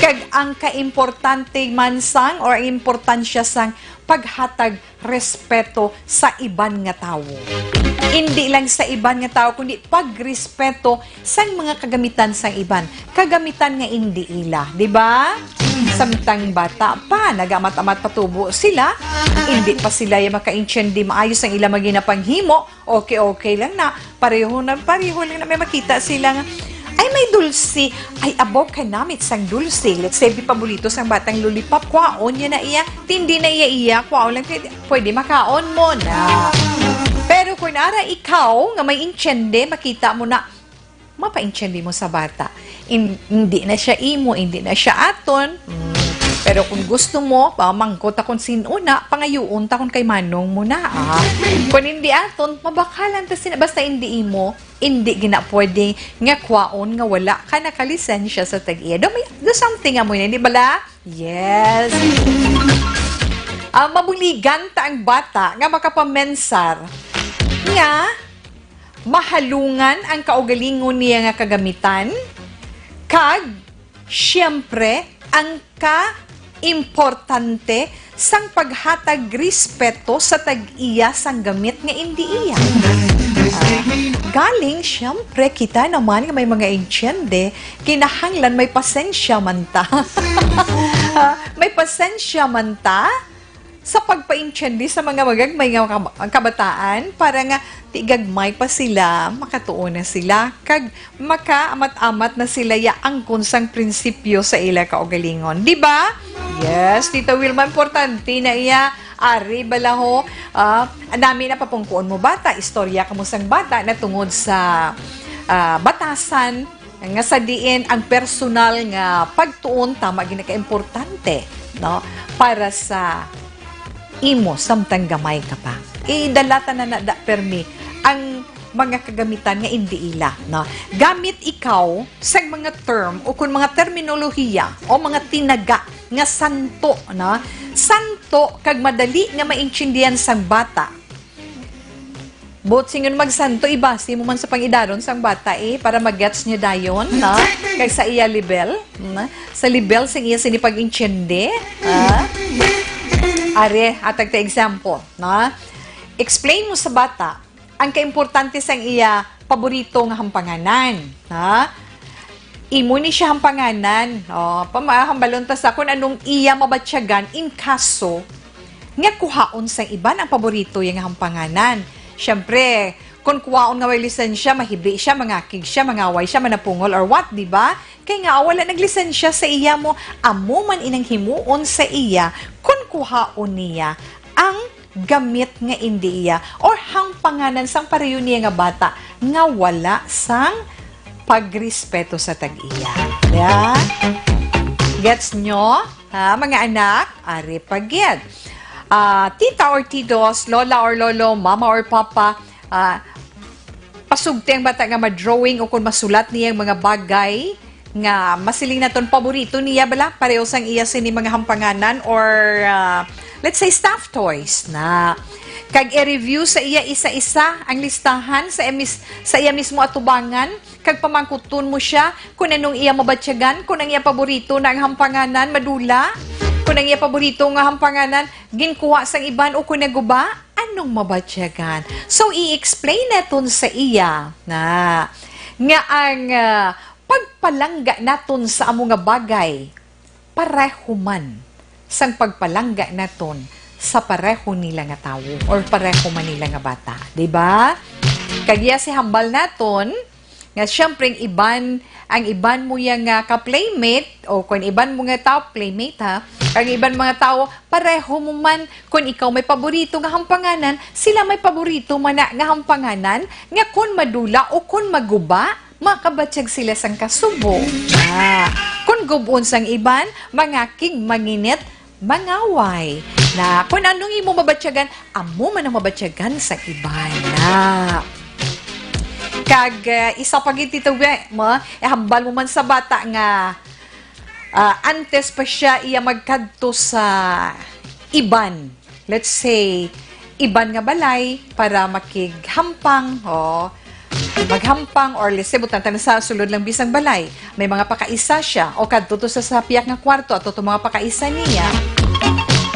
Kag ang kaimportante man sang, or ang importansya sang paghatag respeto sa iban nga tawo. Indi lang sa iban nga tawo, kundi pagrespeto sang mga kagamitan sang iban, kagamitan nga indi ila, di ba? Samtang bata pa, nagamat-amat patubo sila, indi pa sila ya makaintiende maayo sang ila mga ginapanghimo, okay, okay lang na, pareho na, pareho lang na may makita sila nga, "Ay, may dulce. Ay, abaw, kanamit sang dulce." Let's say, di paborito sang batang lollipop, kwaon niya na iya. Tindi na iya, iya, kwaon lang, pwede, pwede makaon mo na. Pero kung ara ikaw nga may intiende, makita mo na, mapaintiende mo sa bata. In-, hindi na siya imo, hindi na siya aton. Mm. Pero kung gusto mo, pamangkot ta kung sin-o na, pangayuon ta kung kay manong mo na, ah. Kung hindi aton, mabakalan ta sina, basta hindi imo, hindi gina pwede nga kwaon nga wala ka nakalisensya sa tag-iya. Do, may, do something amo yun, di bala? Yes. Ah, mabuligan ta ang bata nga makapamensar nga mahalungan ang kaugalingon niya nga kagamitan, kag, siyempre, ang ka-importante sang paghatag respeto sa tag-iya sang gamit nga indi iya. Ah, galing, siyempre, kita naman nga may mga intiende, kinahanglan may pasensya man ta. Ah, may pasensya man ta sa pagpaintiende sa mga magagmay nga kab-, kabataan para nga ti gagmay pa sila, makatuon na sila, kag makaamat-amat na sila ya angkon sang prinsipyo sa ila kaugalingon. Di ba? Yes, Tita Wilma, importante na iya. Ari bala ho, ah, nami na papungkuon mo bata, istorya kamo sang bata na tungod sa, ah, batasan, nga sa diin ang personal nga pagtuon tama gid ka importante, no, para sa imo samtang gamay ka pa. Idala ta na na da permi ang mga kagamitan nga indi ila, no. Gamit ikaw sa mga term o kun mga terminolohiya o mga tinaga nga santo, no. Santo kag madali nga maintindihan sang bata. Buot singon magsanto, ibasi mo man sa pangidaron sang bata, eh, para magets niya dayon, no? Kag sa iya level, mm, sa level sang iya sini pag-intindi, ha? Are, atag ta example, na? Explain mo sa bata ang kaimportante sang iya paborito nga hampanganan, ha? Imo ni siya hampanganan, o, pama-, hambalon ta sa kung anong iya mabatyagan in kaso nga kuhaon sang iban ang paborito niya nga hampanganan. Siyempre, kung kuhaon nga way lisensya, mahibi siya, mangakig siya, mangaway siya, manapungol, or what, di ba? Kay nga, wala naglisensya sa iya mo, amo man inang himuon sa iya, kung kuhaon niya ang gamit nga indi iya, or hampanganan sang pareho niya nga bata nga wala sang pagrespeto sa tag-iya. Yeah? Gets nyo? Ha, mga anak? Ari pa gid. Ah, tita or titos, lola or lolo, mama or papa, ah, pasugti ang bata nga ma-drawing o kung masulat niya ang mga bagay nga masiling naton paborito niya bala, pareho sang iya sini mga hampanganan or, ah, let's say, stuffed toys na. Kag i-review sa iya isa-isa ang listahan sa iya mis-, sa iya mismo atubangan, kag pamangkuton mo siya kung anong iya mabatyagan, kung ang iya paborito na ang hampanganan madula, kung ang iya paborito nga hampanganan ginkuha sang iban o kung naguba, anong mabatyagan. So, i-explain naton sa iya na nga ang, ah, pagpalangga naton sa amo nga bagay pareho man sang pagpalangga naton sa pareho nila nga tawo or pareho man nila nga bata, di ba? Kag iya si hambal naton nga siyempre ang iban, ang iban mo ya nga ka-playmate o kung iban mo nga tawo, playmate ha, ang iban mga tawo, pareho mo man, kung ikaw may paborito nga hampanganan, sila may paborito man na nga hampanganan, nga kung madula o kung maguba, makabatyag sila sang kasubo. Ah, kung gubon sang iban, mangakig, manginit, mangaway. Na kung anong imo mabatyagan, amo man ang mabatyagan sa iban. Na. Kag, eh, isa pa gid, Tito Gwe, mo, ihambal mo man sa bata nga, ah, antes pa siya iya magkadto sa iban, let's say, iban nga balay para makighampang, o maghampang, or let's say, butang ta na sa sulod lang bisang balay, may mga pakaisa siya, o kadto to sa, sa piyak nga kwarto, ato to mga pakaisa niya.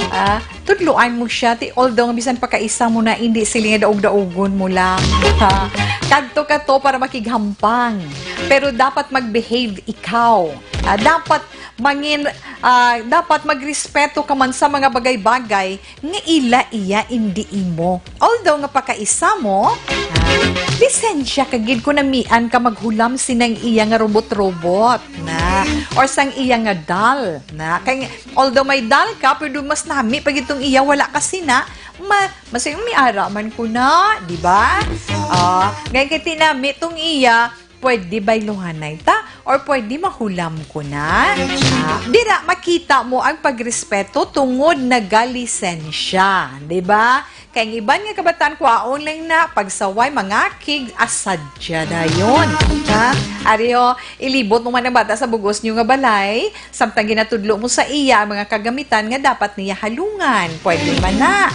Ah, tudloan mo siya, ti, although nga bisan pakaisa mo na, hindi sila nga daog-daogon mo lang. Ha? Kadto ka to para makighampang. Pero dapat mag-behave ikaw. Ah, dapat mangin, ah, dapat magrespeto ka man sa mga bagay-bagay nga ila iya, indi imo. Although nga pakaisa mo, ah, lisensya ka gid kung namian ka maghulam sinang iya nga robot-robot na, or sang iya nga doll na. Kay, although may doll ka, pero mas nami pa gid tong iya, wala ka sina, ma-, mas may ara man ko na, di ba? Ah, ngay kay tinami tong iya, pwede bayluhanay ta, or pwede mahulam ko na. Ah, dira makita mo ang pagrespeto tungod nagalisensya, di ba? Kay ang iban nga kabataan, kwaon lang na, pagsaway, mangakig, asadya dayon. Ha? Ari ho, ilibot mo man ang bata sa bugos niyo nga balay, samtang ginatudlo mo sa iya ang mga kagamitan nga dapat niya halungan. Pwede man na.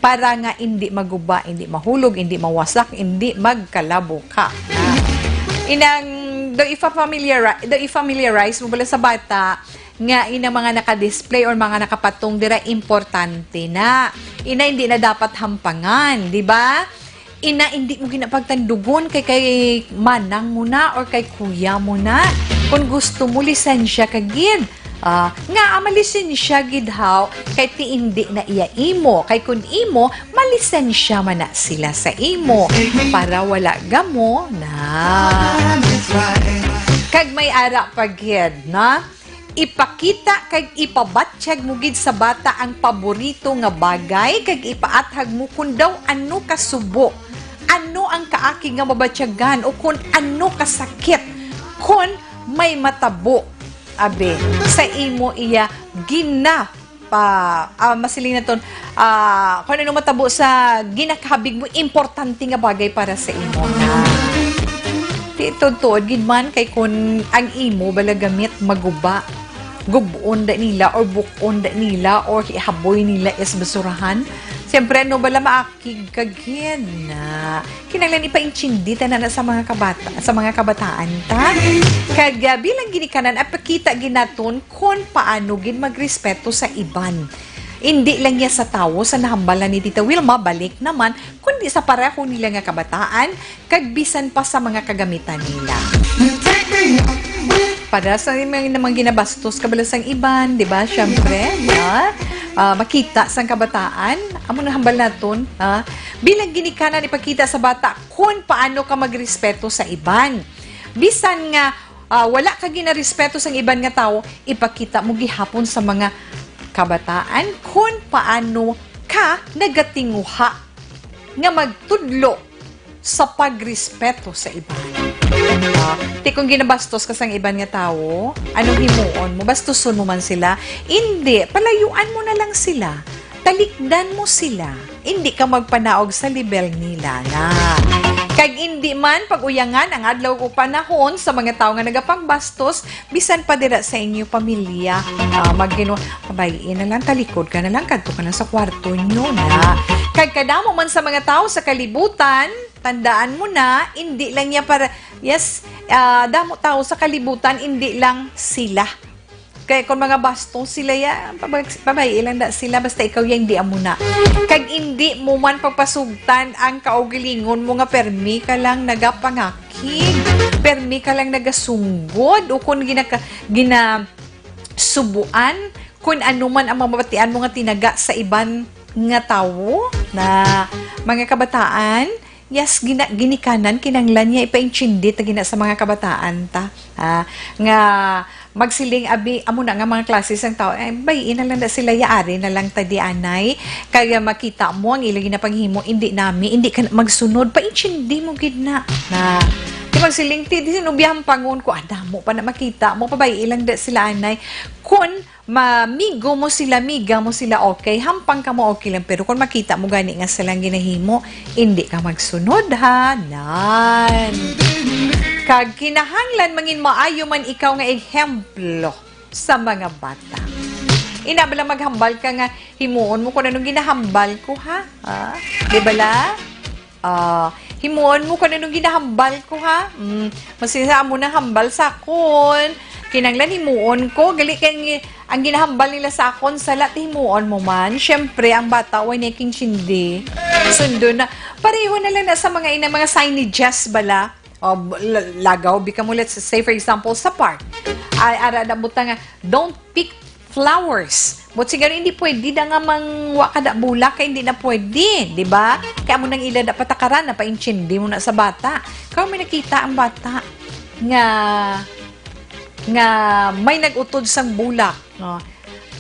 Para nga indi maguba, indi mahulog, indi mawasak, indi magkalabuka. Inang, do ifa-familiarize, do i-familiarize mo bala sa bata nga inang mga naka-display or mga nakapatong dira importante na. Ina, hindi na dapat hampangan, di ba? Ina, hindi mo ginapagtandugon kay, kay manang mo na or kay kuya mo na. Kung gusto mo, lisensya ka gid. Ah, nga, ah, malisensya gid haw, kay ti indi na iya imo. Kay kun imo, malisensya man na sila sa imo. Para wala gamo na. Kag may ara pa gid, na? Ipakita kag ipabatyag mo gid sa bata ang paborito nga bagay, kag ipaathag mo kun daw ano kasubo, ano ang kaakig nga mabatyagan, o kun ano kasakit, kun may matabo, abi, sa imo iya gina-, pa, ah, masiling naton, ah, kung ano matabo sa ginakabig mo, importante nga bagay para sa imo na. Di tuod-tuod gid man, kay kun ang imo bala gamit maguba, gubon da nila or bukon da nila or ihaboy nila is basurahan, siyempre, ano bala maakig ka gid na. Kinahanglan ipaintindi ta na, na sa mga kabata-, sa mga kabataan ta. Kag, ah, bilang ginikanan, ipakita gid naton kon paano gid magrespeto sa iban. Indi lang niya sa tawo sa nahambal na ni Tita Wilma, balik naman, kundi sa pareho nila nga kabataan, kag bisan pa sa mga kagamitan nila. Para sa mga, mga ginabastos ka bala sang iban, di ba? Siyempre, ha? Ah, makita sang kabataan, amo na hambal naton, ha? Bilang ginikanan, ipakita sa bata kung paano ka magrespeto sa iban. Bisan nga, ah, wala ka ginarespeto sang iban nga tawo, ipakita mo gihapon sa mga kabataan kung paano ka nagatinguha nga magtudlo sa pagrespeto sa iban. Ah, ti kung ginabastos ka sang iban nga tawo, anong himuon mo? Bastuson mo man sila? Indi, palayuan mo na lang sila. Talikdan mo sila. Indi ka magpanaog sa level nila na. Kag indi man pag-uyangan ang adlaw o panahon sa mga tawo nga nagapangbastos, bisan pa dira sa inyo pamilya. Ah, magino, pabay-i na lang, talikod ka na lang, kadto ka na sa kwarto nyo na. Kag kadamo man sa mga tawo sa kalibutan, tandaan mo na, indi lang niya para, yes, ah, damo tawo sa kalibutan, indi lang sila. Kay kung mga bastos sila ya, pabag-, pabay-i lang da sila, basta ikaw ya, hindi amo na. Kag indi mo man pagpasugtan ang kaugalingon mo nga permi ka lang nagapangakig, permi ka lang nagasunggod, o kung ginaka-, ginasubuan, kung ano man ang mabatian mo nga tinaga sa iban nga tawo na mga kabataan, yes, gina-, ginikanan, kinanglan niya ipaintindi ta gina sa mga kabataan ta, ah, nga magsiling, abi, amo na nga mga klase sang tao, eh, bay-i na lang na sila, yaari na lang ta di anay. Kaya makita mo ang ila ginapanghimo, indi nami, indi ka na magsunod, paintindi mo gid na. Na, di magsiling, ti, di sinubihan pangon ko, ah, damo pa na makita mo, pabay-i lang da sila anay. Kun mamigo mo sila, miga mo sila, okay, hampang ka mo, okay lang. Pero kung makita mo gani nga silang ginahimo, hindi ka magsunod, ha? Nan. Kag kinahanglan mangin maayo man ikaw nga ehemplo sa mga bata. Ina bala maghambal ka nga himuon mo kung anong ginahambal ko, ha? Ha? Di bala? Ah, himuon mo kung anong ginahambal ko, ha? Mm, masisa mo nang hambal sa akon. Kinanglan himuon ko. Gali kay ang, ang ginahambal nila sa akon, sala, ti himuon mo man. Siyempre, ang bata, way na king sindi. Sundo na. Pareho na lang na sa mga ina, mga signages bala. O, b-, la-, lagaw, bi ka mo, let's say, for example, sa park. Ay, ara na butang nga, "Don't pick flowers." But siguro hindi pwede da nga mangwa ka da bulak, kay hindi na pwede, di ba? Kaya mo nang ila da patakaran, napaintindi mo na sa bata. Kaya may nakita ang bata nga, nga may nag-utod sang bulak, no?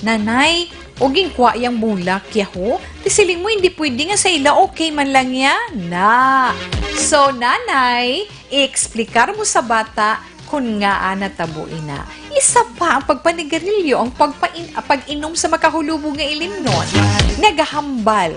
"Nanay, o ginkwa yang bulak, yaho?" Ti siling mo, hindi pwede nga sa ila, okay man lang ya, na. So, nanay, i-explicar mo sa bata kon ngaa natabo ina. Isa pa ang pagpanigarilyo, ang pagpain-, pag-inom sa makahulubog nga ilimnon. Nagahambal.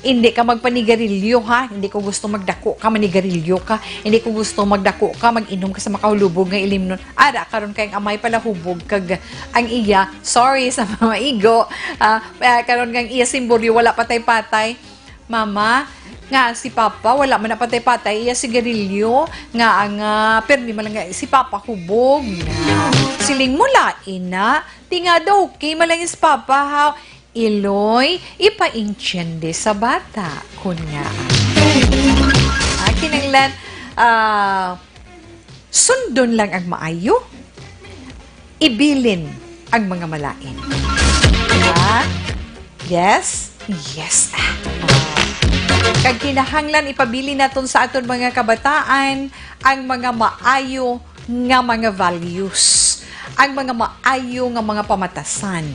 Hindi ka magpanigarilyo, ha? Hindi ko gusto magdako ka, manigarilyo ka. Hindi ko gusto magdako ka, mag-inom ka sa makahulubog nga ilimnon. Ara, karon kay ang amay pala hubog kag ang iya, sorry sa mga igo. Ah, ah, karon kay ang iya simboryo, wala patay-patay. Mama, nga si Papa, wala man na patay-patay iya sigarilyo, nga ang, ah, permi man lang nga si Papa hubog. Siling mo lain na, ti nga daw, okay man lang si Papa, ha? Iloy, ipaintindi sa bata, kun nga. Ah, kinahanglan, ah, sundon lang ang maayo, ibilin ang mga malain. Ha? Yes? Yes. Ah. Kag kinahanglan ipabilin naton sa aton mga kabataan ang mga maayo nga mga values, ang mga maayo nga mga pamatasan.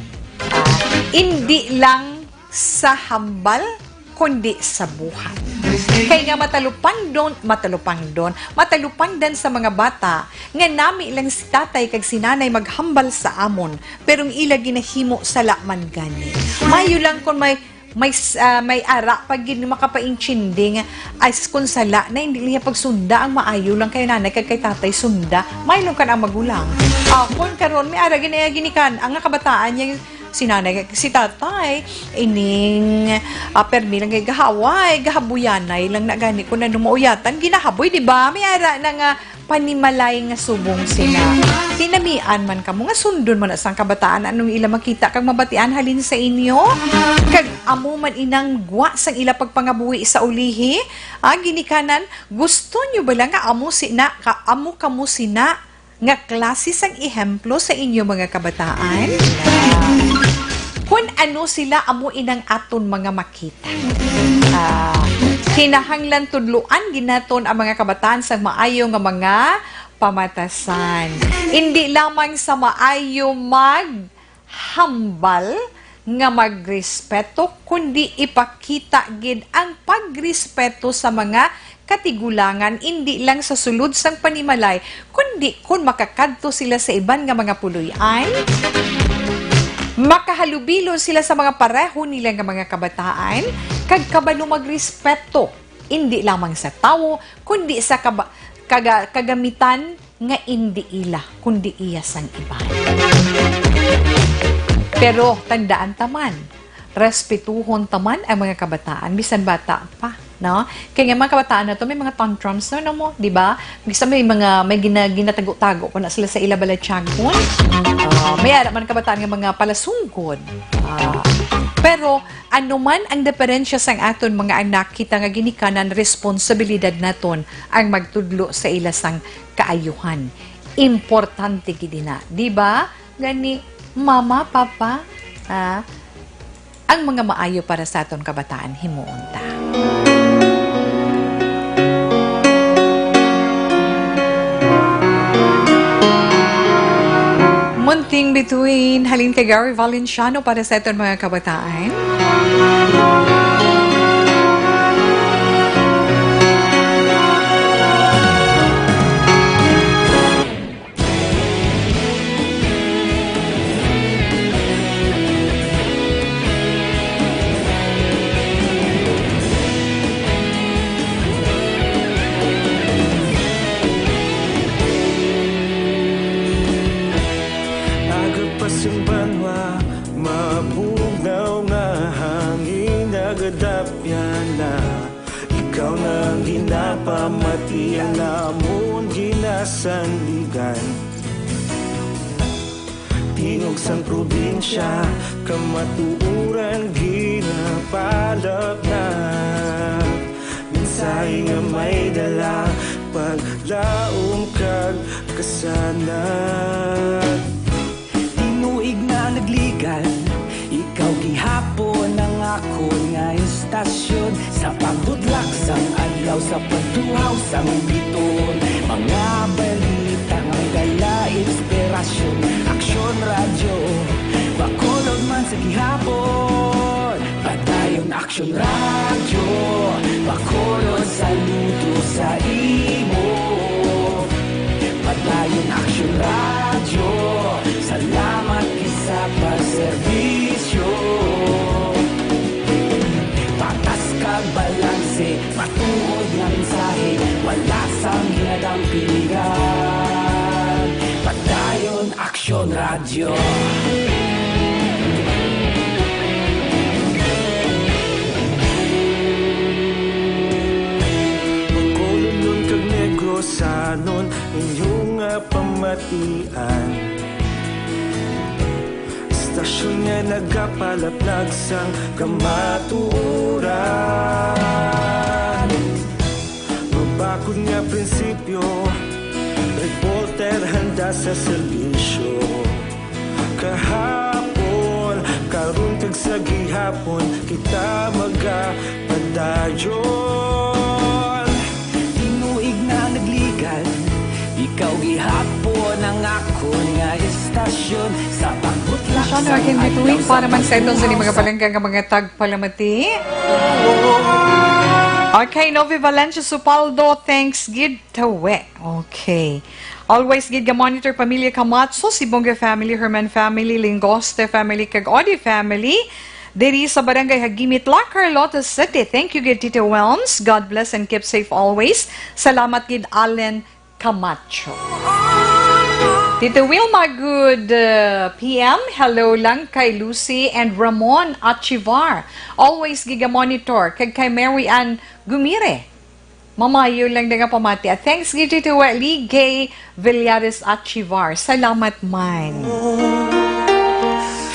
Ah, indi lang sa hambal, kundi sa buhat. Kay nga matalupangdon, matalupangdon, matalupangdan sa mga bata nga nami lang si tatay kag si nanay maghambal sa amon, pero ang ila ginahimo sala man gani. Mayo lang kung may, may s-, ah, may ara pa gid nga makapaintindi nga, as kung sala na, hindi niya pagsunda ang maayo lang kay nanay kag kay tatay sunda. May lang ka na ang magulang. Ah, kung karon, may ara gid na ginikan, ang kabataan niya, si nanay, si tatay, ining, ah, permi lang kay gahaway, gahabuyanay lang na gani kung ano mauyatan, ginahaboy, di ba? May ara na nga panimalay nga subong sila. Ti Namian man kamo nga sundon man na sang kabataan anong ila makita kag mabatian halin sa inyo? Kag amo man inang gwa sang ila pagpangabuhi sa ulihi? Ah, ginikanan, gusto nyo bala nga amo sina, ka, amo kamo sina nga klase sang ehemplo sa inyo mga kabataan? Ah, kun ano sila amo inang aton mga makita. Ah, kinahanglan tudloan gid naton ang mga kabataan sang maayo nga mga pamatasan. Indi lamang sa maayo maghambal nga magrespeto, kundi ipakita gid ang pagrespeto sa mga katigulangan, indi lang sa sulod sang panimalay, kundi kon makakadto sila sa iban nga mga puloy-an, makahalubilo sila sa mga pareho nila nga mga kabataan, kag kabalo magrespeto, indi lamang sa tawo, kundi sa kaba-, kaga-, kagamitan nga indi ila, kundi iya sang iban. Pero tandaan ta man, respetuhon ta man ang mga kabataan, bisan bata pa, no? Kay nga mga kabataan na to, may mga tantrums, no, no mo, di ba? Bisan may mga, may gina-, ginatago-tago pa na sila sa ila balatyagon. Ah, may ara man kabataan nga mga palasungkod. Ah, pero ano man ang diferensya sang aton mga anak, kita nga ginikanan responsibilidad naton ang magtudlo sa ila sang kaayuhan. Importante gid na, di ba? Gani, mama, papa, ah, ang mga maayo para sa aton kabataan, himuon ta. Munting bituin, halin kay Gary Valenciano para sa aton mga kabataan. Aga pa sing banwa, mabugnaw nga hangin, nagadapyan na. Ikaw na ang ginapamati, ang amon ginasandigan. Tingog sang probinsya, kamatuoran ginapalapnat. Mensahe nga may dala, paglaom kag kasanag. Tinuig na nagligal, ikaw gihapon ang akon nga istasyon. Sa pagbudlak sang adlaw, sa pagtuhaw sang biton, mga balita nga dala inspirasyon. Aksyon Radyo, Bacolod man sa gihapon. Padayon Aksyon Radyo, Bacolod, saludo sa imo. Padayon Aksyon Radyo, salamat gid sa pagserbisyo. Patas kag balanse, matuod nga mensahe, wala sang ginadampingan. Padayon Aksyon Radyo. Bacolodnon kag Negrosanon, inyo nga pamatian. Istasyon nga nagapalaplag sang kamatuoran. Mabakod nga prinsipyo, reporter handa sa serbisyo. Kahapon, karon kag sa gihapon, kita magapadayon. Tinuig na nagligal, ikaw gihapon ang akon nga istasyon. Sa pagbutlak Siya sa na aking adlaw, bituin sa para man sa iton sa mga palangga nga mga tagpalamati. Okay, Novi Valencia Supaldo, thanks gid tawe. Okay. Always gid ga monitor pamilya Camacho, Sibonga family, Herman family, Lingoste family, kag Odi family. Diri sa Barangay Hagimit, La Carlota City. Thank you gid, Tito Wilms. God bless and keep safe always. Salamat gid, Allen Camacho. Tito Wilma, good, uh, P M. Hello lang kay Lucy and Ramon Achivar. Always giga-monitor. Kag kay Mary Ann Gumire. Mamayo lang na nga pamati. Ah, thanks gid to, uh, Lee Gay Villares Achivar. Salamat man.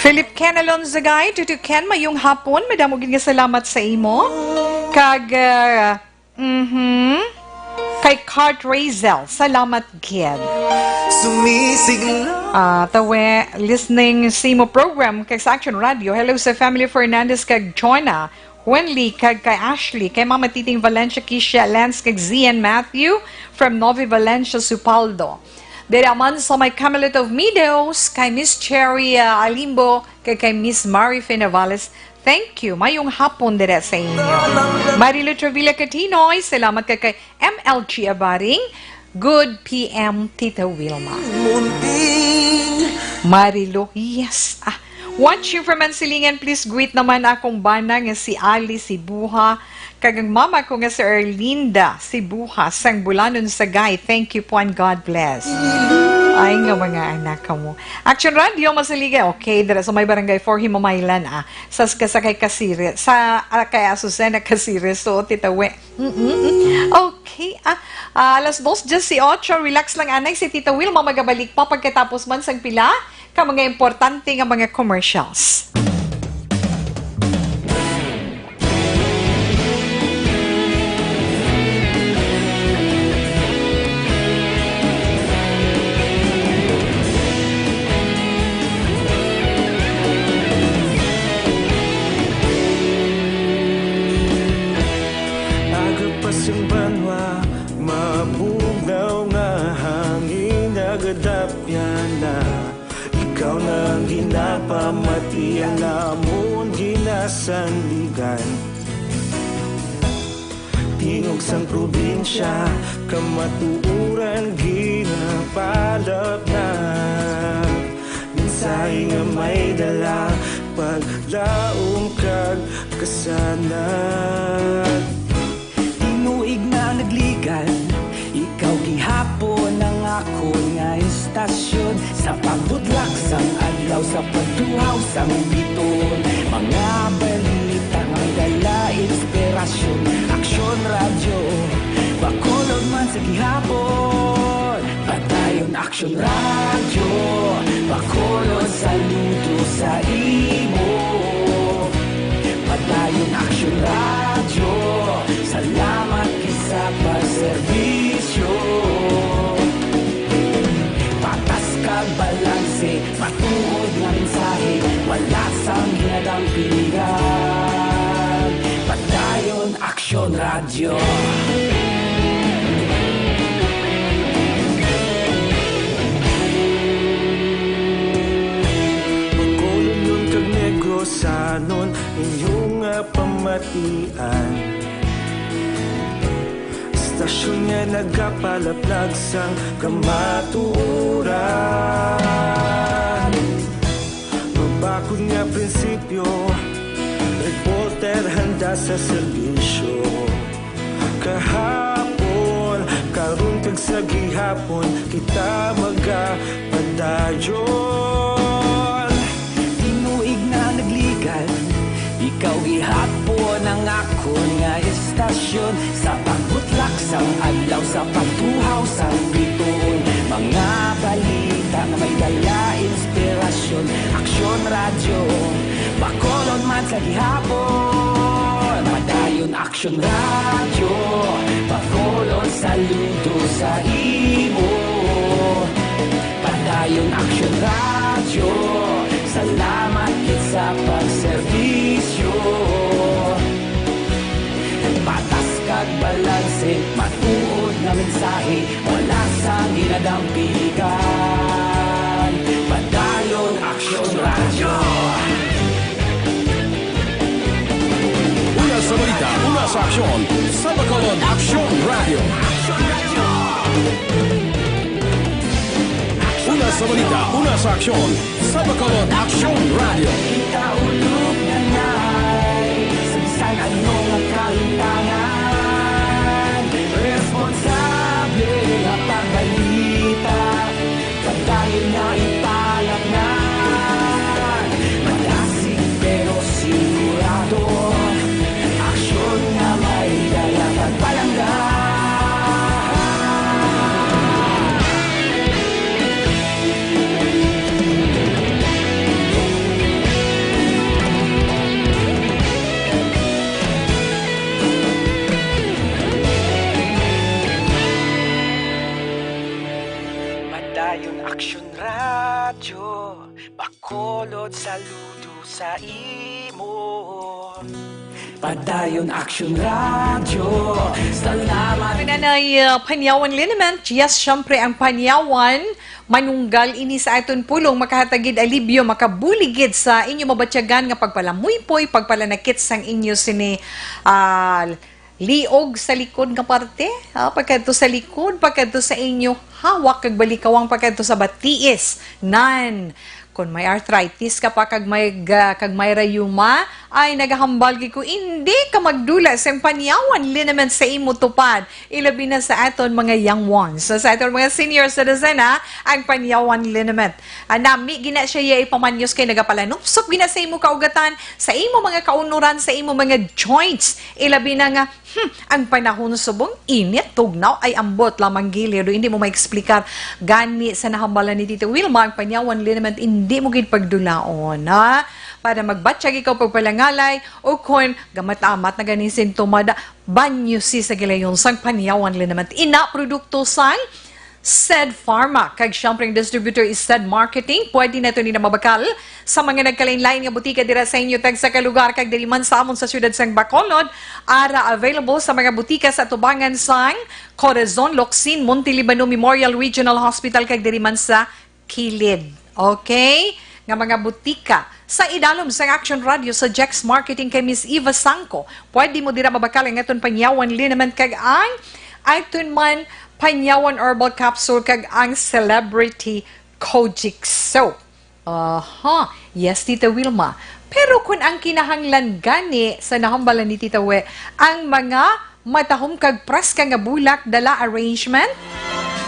Philip Ken Alonzagay, Tutu Ken, mayong hapon. Madamo gid nga salamat sa imo. Kag, uh, mhm. Kay Kurt Razel, salamat gid. Sumisigla. Ah, tawe, listening sa imo program kag sa Action Radio. Hello sa family Fernandez kag Jonah. Wenley, kag kay Ashley, kay Mama Titing Valencia, Kisha, Lance, kag Zian Matthew from Nove Valencia, Supaldo. Dira man sa may Camelot of Meadows, kay Miss Cherry, ah, Alimbo, kag kay Miss Mary Finavales. Thank you. Mayong hapon dira sa inyo. Marilu Travilla Catinoy, salamat kay, kay M L G Abaring. Good P M, Tita Wilma. Munting. Marilu, yes. Ah, watching from Mansilingan, please greet naman akong bana nga si Ali Sibuha, kag ang mama ko nga si Erlinda Sibuha, sang Bulanon, Sagay. Thank you po and God bless. Ay, nga mga anak ka mo. Action Radio, Masaliga. Okay, dira sa may barangay four, Himamaylan, ah. Sa, sa kay Kasiri, sa, ah, kay Azucena Kasiri. So, Tita We, mm, mm, mm. Okay, ah, ah, alas dos diyes y ocho, relax lang, anay, si Tita Wilma magabalik pa pagkatapos man sang pila ka mga importante nga mga commercials. Agapas ang banwa, mabugnaw nga hangin, nagadapyan na. Ikaw na ang ginapamatian namon, ginasandigan. Tingog sang probinsya, kamatuoran ginapalapnag. Mensahe nga may dala, paglaom kag kasanag. Tinuig na nagligan, ikaw gihapon ang akon nga istasyon. Sa pagbutlak sang adlaw, sa pagtuhaw sang bituon, mga balita nga may dala inspirasyon. Aksyon Radyo, Bacolod man sa gihapon. Padayon Aksyon Radyo, Bacolod, saludo sa imo. Padayon Aksyon Radyo, salamat gid sa pagserbisyo. Patas kag balanse, matuod nga mensahe, wala sang hinadampingan. Padayon Aksyon Radyo. Bacolodnon kag Negrosanon, inyo nga pamatian. Istasyon nga nagapalaplag sang kamatuoran. Mabakod nga prinsipyo, reporter handa sa serbisyo. Kahapon, karon kag sa gihapon, kita magapadayon. Tinuig na nagligan, ikaw gihapon ang akon nga istasyon. Sa pagbutlak sang adlaw, sa pagtuhaw sang bituon, mga balita nga may dala inspirasyon. Aksyon Radyo, Bacolod man sa gihapon. Padayon Aksyon Radyo, Bacolod, saludo sa imo. Padayon Aksyon Radyo, salamat gid sa pagserbisyo. Patas kag balanse, matuod nga mensahe, wala sang ginadampigan. Padayon Aksyon Radyo. Una sa balita, una sa aksyon, sa Bacolod Aksyon Radyo. Una sa balita, una sa aksyon, sa Bacolod Aksyon Radyo. Kita ulog na nay, sa bisan ano nga kalimtangan, responsable nga pagbalita. Padayon nga ipalatngan, malasig pero sigurado. Aksyon nga may dala kag palangga. Radyo Bacolod, saludo sa imo. Padayon Action Radyo. Salamat. Nanay, uh, Panyawan Liniment. Yes, syempre, ang Panyawan, manunggal ini sa aton pulong, makahatag gid alibyo, makabulig gid sa inyo mabatyagan nga pagpalamuypoy, pagpalanakit sang inyo sini, ah, liog sa likod nga parte, ah, pagkadto sa likod, pagkadto sa inyo hawak kag balikawang, pagkadto sa batiis. Nan, kon may arthritis ka pa kag may ga-, kag may rayuma, ay nagahambal gid ko, indi ka magdula sang Panyawan Liniment sa imo tupad. Ilabi na sa aton mga young ones. So, sa aton mga senior citizen, ha, ang Panyawan Liniment. Ah, nami gina siya iya ipamanyos kay nagapalanupsop gina sa imo kaugatan, sa imo mga kaunuran, sa imo mga joints. Ilabi na nga, hmm, ang panahon subong init, tugnaw, ay ambot lamang gilido. Hindi mo ma-explicar. Gani sa nahambalan ni Tita Wilma, ang Panyawan Liniment, hindi mo gid pagdulaon, ha? Para magbatyag ikaw pagpalangalay, o kon gamat-amat na ganing sintomas, banyo si sa gilayon sang Panyawan Liniment. Ina produkto sang Said Pharma, kag siyempre ang distributor is Said Marketing. Pwede na ito nila mabakal sa mga nagkalain-lain nga butika dira sa inyo tagsa ka lugar, kag diri man sa amon sa siyudad sang Bacolod, ara available sa mga butika sa atubangan sang Corazon, Locsin, Monte Libano Memorial Regional Hospital, kag diri man sa Kilid. Okay? Nga mga butika. Sa idalom sang Action Radio sa Jex Marketing kay Miss Eva Sangco, pwede mo dira mabakal ang aton Panyawan Liniment kag ang aton man Panyawan Herbal Capsule kag ang Celebrity Kojic Soap. Aha, yes, Tita Wilma. Pero kung ang kinahanglan gani sa nahambalan ni Tita We, ang mga matahom kag preska nga bulak, dala arrangement,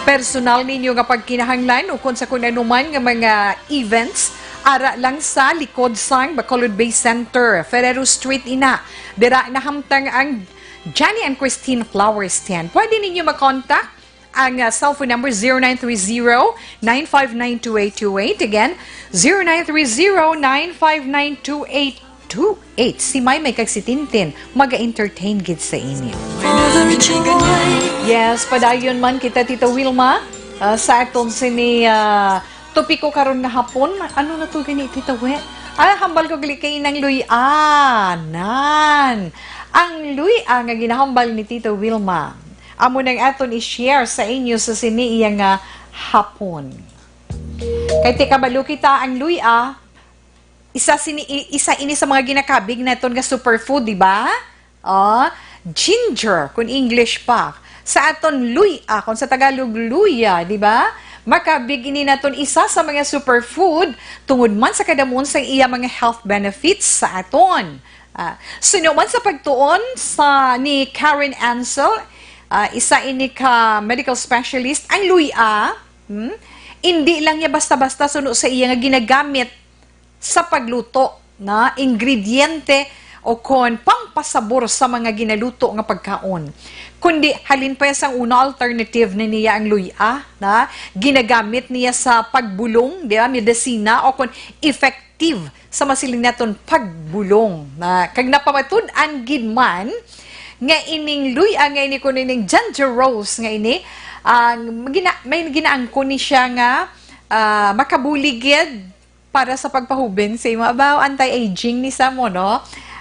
personal ninyo nga pagkinahanglan, ukon sa kun ano man nga mga events, ara lang sa likod sang Bacolod Bay Center, Ferrero Street ina. Dira nahamtang ang Johnny and Christine Flower Stand. Pwede ninyo makontak ang, ah, cellphone number, zero nine three zero, nine five nine, two eight two eight. Again, zero nine three zero, nine five nine, two eight two eight. Si Maymay kag si Tintin maga-entertain gid sa inyo. Yes, padayon man kita, Tita Wilma, ah, sa aton sini, ah, topiko karon nga hapon. Ano na to gani, Tita We? Ah, hambal ko gali kay inang luy-a. Nan. Ang luy-a nga ginahambal ni Tita Wilma, amo nang aton i-share sa inyo sa sini iya nga hapon. Kay ti kabalo kita, ang luy-a, isa sini, i-, isa ini sa mga ginakabig naton nga superfood, di ba? Oh, ginger, kun English pa. Sa aton luy-a, kun sa Tagalog luya, di ba? Makabig ini naton isa sa mga superfood tungod man sa kadamon sa iya mga health benefits sa aton. Ah, suno man sa pagtuon sa ni Karen Ansel, ah, isa ini ka medical specialist, ang luy-a, hmm, indi lang niya basta-basta suno sa iya nga ginagamit sa pagluto na ingrediente o kon pampasabor sa mga ginaluto nga pagkaon. Kundi halin pa sang una, alternative ni niya ang luy-a, na ginagamit niya sa pagbulong, di ba, medisina, o kon effective sa masiling naton pagbulong. Na, kag napamatud-an gid man nga ining luy-a nga ini, kuno ining ginger rose nga ini, ang gina-, may ginaangkon ni siya nga, ah, makabulig gid para sa pagpahubin sa imo. Abaw, anti-aging ni sa mo, no?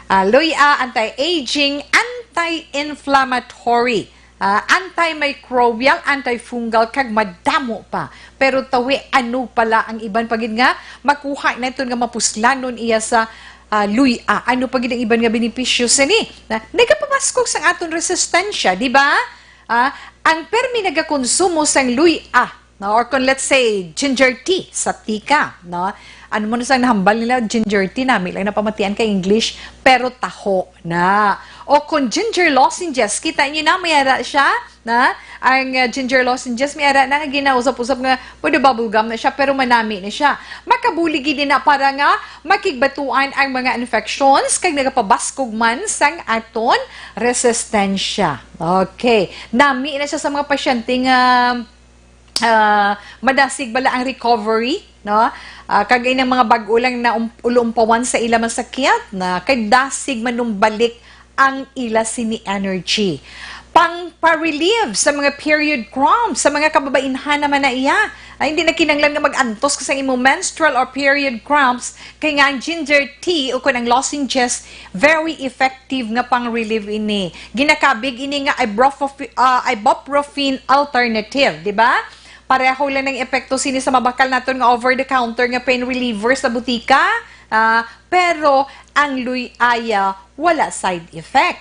Ah, luy-a, anti-aging, anti-inflammatory, ah, antimicrobial, antifungal, kag madamo pa. Pero tawi, ano pala ang iban pa gid nga makuha naton nga mapuslanon iya sa, ah, luy-a? Ano pa gid ang iban nga benepisyo sini? Na, nagapabaskog sang aton resistensya, di ba? Ah, ang permi nagakonsumo sang luy-a, no? Or kung, let's say, ginger tea, sa tea ka, no? Ano mo na sang nahambal nila, ginger tea, nami lang napamatian ka English, pero taho na. O kung ginger lozenges, kita niyo na, may ara siya, na? Ang, uh, ginger lozenges, may ara na nga ginausap-usap nga, pwede bubble gum na siya, pero manami na siya. Makabulig din na para nga makigbatuan ang mga infections, kag nagapabaskog man sang aton resistensya. Okay. Nami na siya sa mga pasyente nga, ah, madasig bala ang recovery, no? Ah, kag ining mga bag-o lang na um-, ulumpawan sa ila masakit, na kay dasig manumbalik ang ila sini energy. pang-relieve sa mga period cramps sa mga kababainhan naman na iya. Ay, hindi na kinahanglan nga mag-antos ka sa imong menstrual or period cramps, kay nga ang ginger tea o kun ang lozenges, very effective nga pang-relieve ini. Ginakabig ini nga ibuprof-, ah, ibuprofen alternative, di ba? Pareho lang ang epekto sini sa mabakal naton nga over-the-counter nga pain reliever sa butika, ah, pero ang Luy-A wala side effect.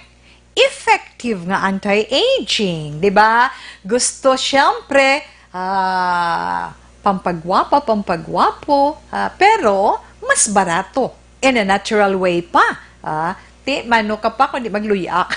Effective nga anti-aging, di ba? Gusto, siyempre, ah, pampagwapa, pampagwapo, ah, pero mas barato in a natural way pa. Ah, ti, mano ka pa, kundi magluya.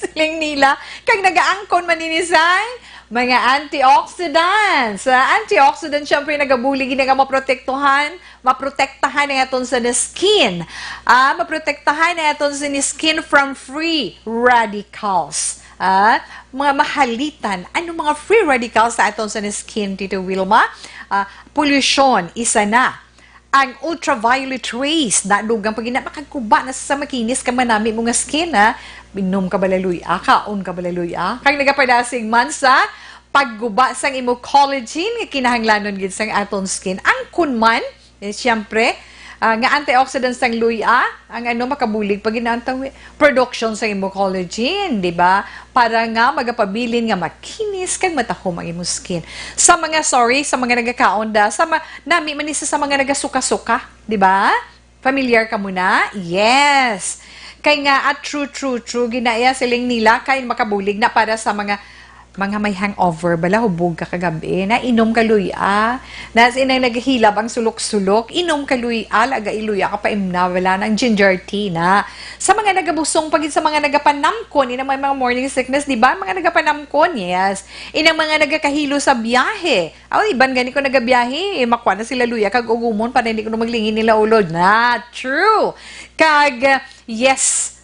Siling nila, kag nagaangkon man ini sang mga antioxidants. Ah, antioxidants, syempre, nagabulig ini nga maprotektuhan, maprotektahan ang aton sa skin. Ah, maprotektahan ang aton sa skin from free radicals. Ah, mga mahalitan. Ano mga free radicals sa aton sa skin, Tito Wilma? Ah, polusyon, isa na. Ang ultraviolet rays, nadugang pag ina-, makaguba na sa makinis ka manami mo nga skin, ha? Inom ka bala luy-a, kaon ka bala luy-a. Kag nagapadasig man sa pagguba sang imo collagen nga kinahanglanon gid sang aton skin. Ang kunman, eh, siyempre, ah, nga antioxidant sang luy-a, ang ano, makabulig pag ina-, ang tawi-, production sa imo collagen, di ba? Para nga magapabilin nga makinis kag matahom ang imo skin. Sa mga, sorry, sa mga nagakaon da, sa ma-, nami man ni sa, sa mga nagasuka-suka, di ba? Familiar ka mo na? Yes. Kay nga, at true, true, true, ginaya siling nila, kay makabulig na para sa mga, mga may hangover, bala, hubog ka kagabi, na inom ka luya, na sinang naghilab ang sulok-sulok, inom ka luya, laga iluya ka pa imna, bala, ng ginger tea na. Sa mga nagabusong, pagid sa mga nagapanamkon, ina may mga morning sickness, di ba? Mga nagapanamkon, yes. Inang mga nagakahilo sa biyahe, aw, iban gani ko nagabiyahe, eh, makuha na sila luya kag ugumon para hindi ko na maglingin nila ulod. Na, true. Kag, yes,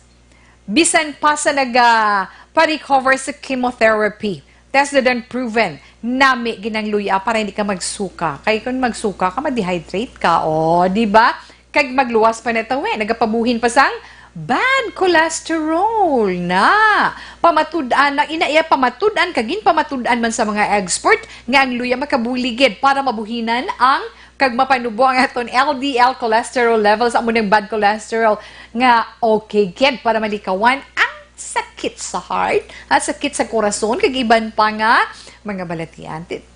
bisan pa sa naga pa-recover sa chemotherapy, tested and proven, nami ginang luya para hindi ka magsuka. Kay kung magsuka ka, ma-dehydrate ka. O, di ba? Kag magluwas pa na tawi, nagapabuhin pa sang bad cholesterol na. Pamatud-an na, ina iya pamatud-an, kag ginpamatud-an man sa mga expert nga ang luya makabuligid para mabuhinan ang, kag mapanubo ang aton L D L cholesterol levels, amo nang bad cholesterol nga okay gid para malikawan ang sakit sa heart, at sakit sa korason, kag iban pa nga mga balatian. Ti-,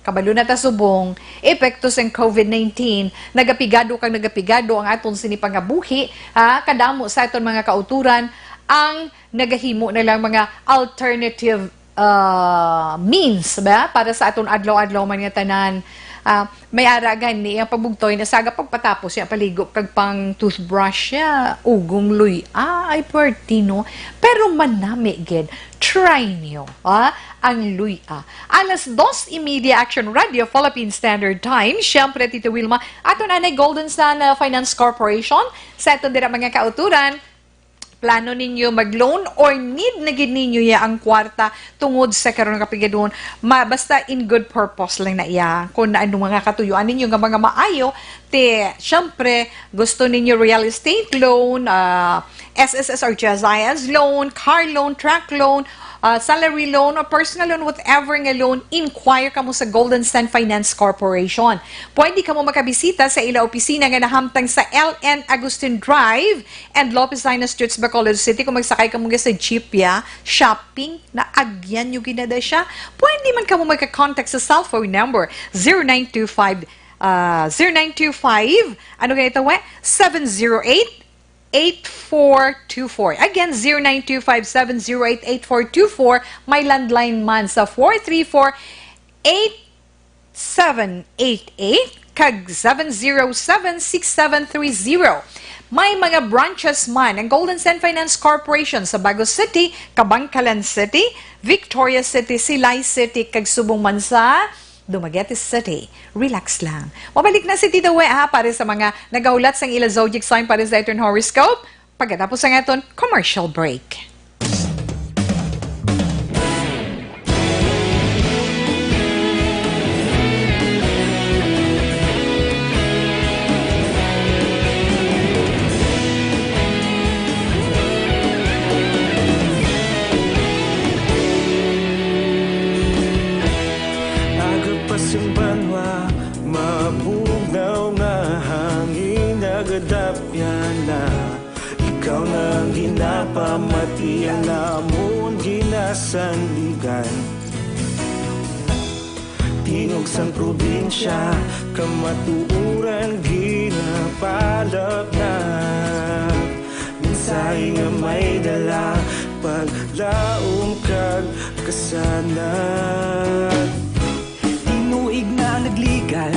Kabalo na ta subong, epekto sang covid nineteen, nagapigado kag nagapigado ang aton sini pangabuhi, ha, kadamo sa aton mga kauturan ang nagahimo na lang mga alternative, ah, means ba para sa aton adlaw-adlaw man nga tanan. Ah, may ara gani ang pagbugtoy na saga pagpatapos niya paligo kag pang toothbrush siya, ugong luy-a, ay, pwerti, no? Pero manami gid, try niyo, ah, ang luy-a. Alas dos y media, Action Radio Philippine Standard Time. Siyempre, Tito Wilma, ato na na Golden Sun, ah, Finance Corporation. Sa aton dira mga kauturan, plano ninyo mag-loan or need na gid ninyo ya ang kwarta tungod sa karon nga pigadon, ma-, basta in good purpose lang na iya. Kung ano mga katuyuan ninyo nga mga maayo, ti, siyempre, gusto ninyo real estate loan, ah, S S S or G S I S loan, car loan, truck loan, ah, salary loan, or personal loan, whatever nga loan, inquire kamo sa Golden Sand Finance Corporation. Pwede kamo makabisita sa ila opisina nga nahamtang sa L N Agustin Drive and Lopez Aina Streets, Bacolod City. Kung magsakay kamo nga sa jeep, ya, shopping, naagyan nyo ginada siya. Pwede man kamo magka-contact sa cellphone number zero nine two five, ah, zero nine two five, ano ganito, we? Seven zero eight, eight four two four. Again, zero nine two five, seven zero eight, eight four two four. May landline man sa four three four, eight seven eight eight kag seven zero seven, six seven three zero. May mga branches man ang Golden Sand Finance Corporation sa Bago City, Kabankalan City, Victoria City, Silay City, kag subong man sa Dumaguete City. Relax lang. Mabalik na si Tito We, ha, para sa mga nagahulat sang ila zodiac sign para sa aton horoscope. Pagkatapos ang aton commercial break. Dapyana, ikaw na ang ginapamati, ang amon ginasandigan. Tingog sang probinsya, kamatuoran ginapalapnag. Mensahe nga may dala, paglaom kag kasanag. Tinuig na nagligan,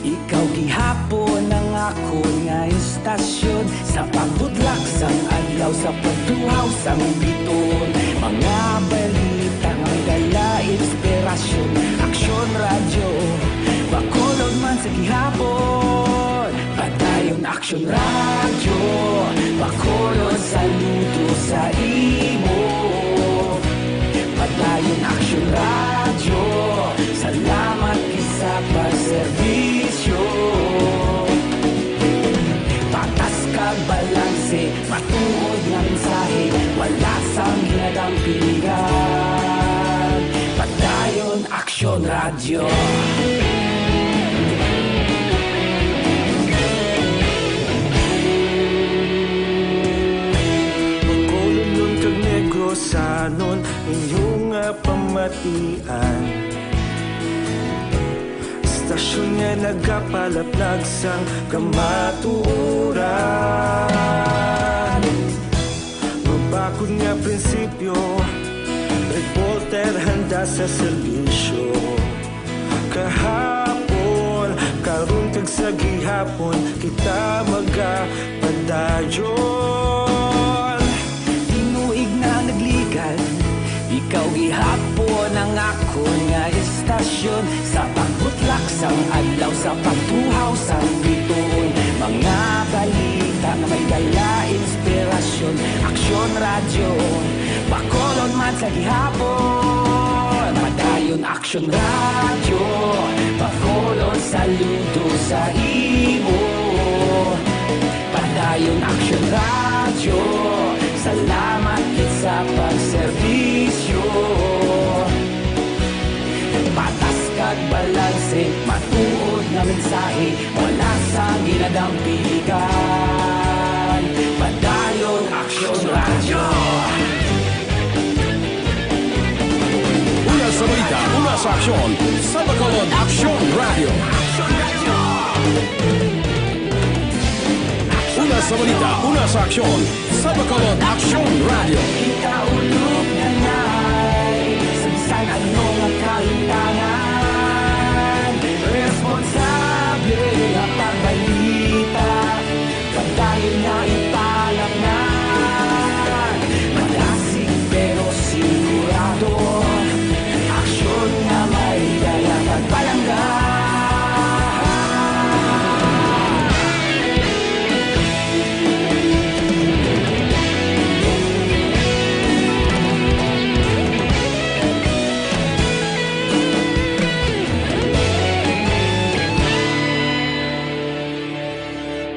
ikaw gihapon ang akon nga istasyon. Sa pagbutlak sang adlaw, sa pagtuhaw sang bituon, mga balita nga may dala inspirasyon. Aksyon Radyo, Bacolod man sa gihapon. Padayon Aksyon Radyo, Bacolod, saludo sa imo. Padayon Aksyon Radyo, salamat gid sa pagserbisyo. Patas kag balanse, matuod nga mensahe, wala sang ginadampigan. Padayon Aksyon Radyo. Bacolodnon kag Negrosanon, inyo nga pamatian. Istasyon nga nagapalaplag sang kamatuoran. Mabakod nga prinsipyo, reporter handa sa serbisyo. Kahapon, karon kag sa gihapon, kita magapadayon. Tinuig na nagligan, ikaw gihapon ang akon nga istasyon. Sa pagbutlak sang adlaw, sa pagtuhaw sang bituon, mga balita nga may dala inspirasyon. Aksyon Radyo, Bacolod man sa gihapon. Padayon Aksyon Radyo, Bacolod, saludo sa imo. Padayon Aksyon Radyo, salamat gid sa pagserbisyo. Patas kag balanse, matuod nga mensahe, wala sang ginadampigan. Padayon Aksyon Radyo. Una sa balita, una sa aksyon, sa Bacolod Aksyon Radyo. Una sa balita, una sa aksyon, sa Bacolod Aksyon Radyo. Kita ulog na nay, sa bisan ano nga kahitangan, responsable nga pagbalita. Padayon nga ipalapnag, malasig pero sigurado. Aksyon nga may dala kag palangga.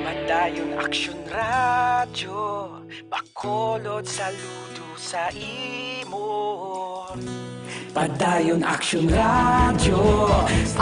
Padayon Aksyon Radyo, Bacolod, saludo sa imo. Padayon Aksyon Radyo.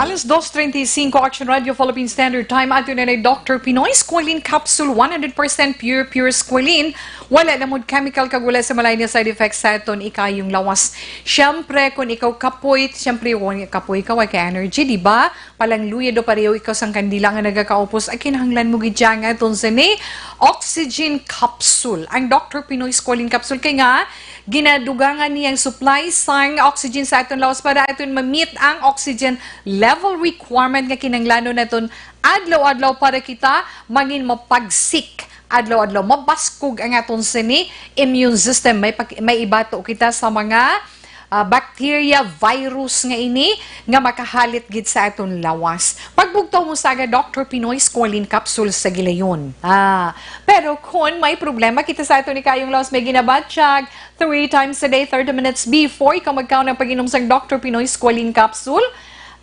Alas dos treinta y cinco, Aksyon Radyo, Philippine Standard Time. Ato na ni Doctor Pinoy Squalene Capsule, one hundred percent pure, pure squalene. Wala lamod chemical kag wala sa malain nga side effects sa aton ikayong lawas. Siyempre, kung ikaw kapoy, siyempre, kung kapoy ka, wala ka energy, di ba? Palangluyad o pareho ikaw sang kandila nga nagakaupos, ay kinahanglan mo gid siya nga aton sini oxygen capsule. Ang Doctor Pinoy Squalene Capsule kay nga ginadugangan niyang supply sang oxygen sa aton lawas para aton ma-meet ang oxygen level requirement nga kinahanglanon naton adlaw-adlaw para kita mangin mapagsik adlaw-adlaw. Mabaskog ang aton sini immune system. May pag-, may ibato kita sa mga ah, bacteria, virus nga ini nga makahalit gid sa aton lawas. Pagbugtaw mo sa Doctor Pinoy Squalene Capsule sa gilayon. Ah, pero kung may problema kita sa aton ikayong lawas, may ginabatyag three times a day, thirty minutes before ikaw magkaon ang pag-inom sang Doctor Pinoy Squalene Capsule,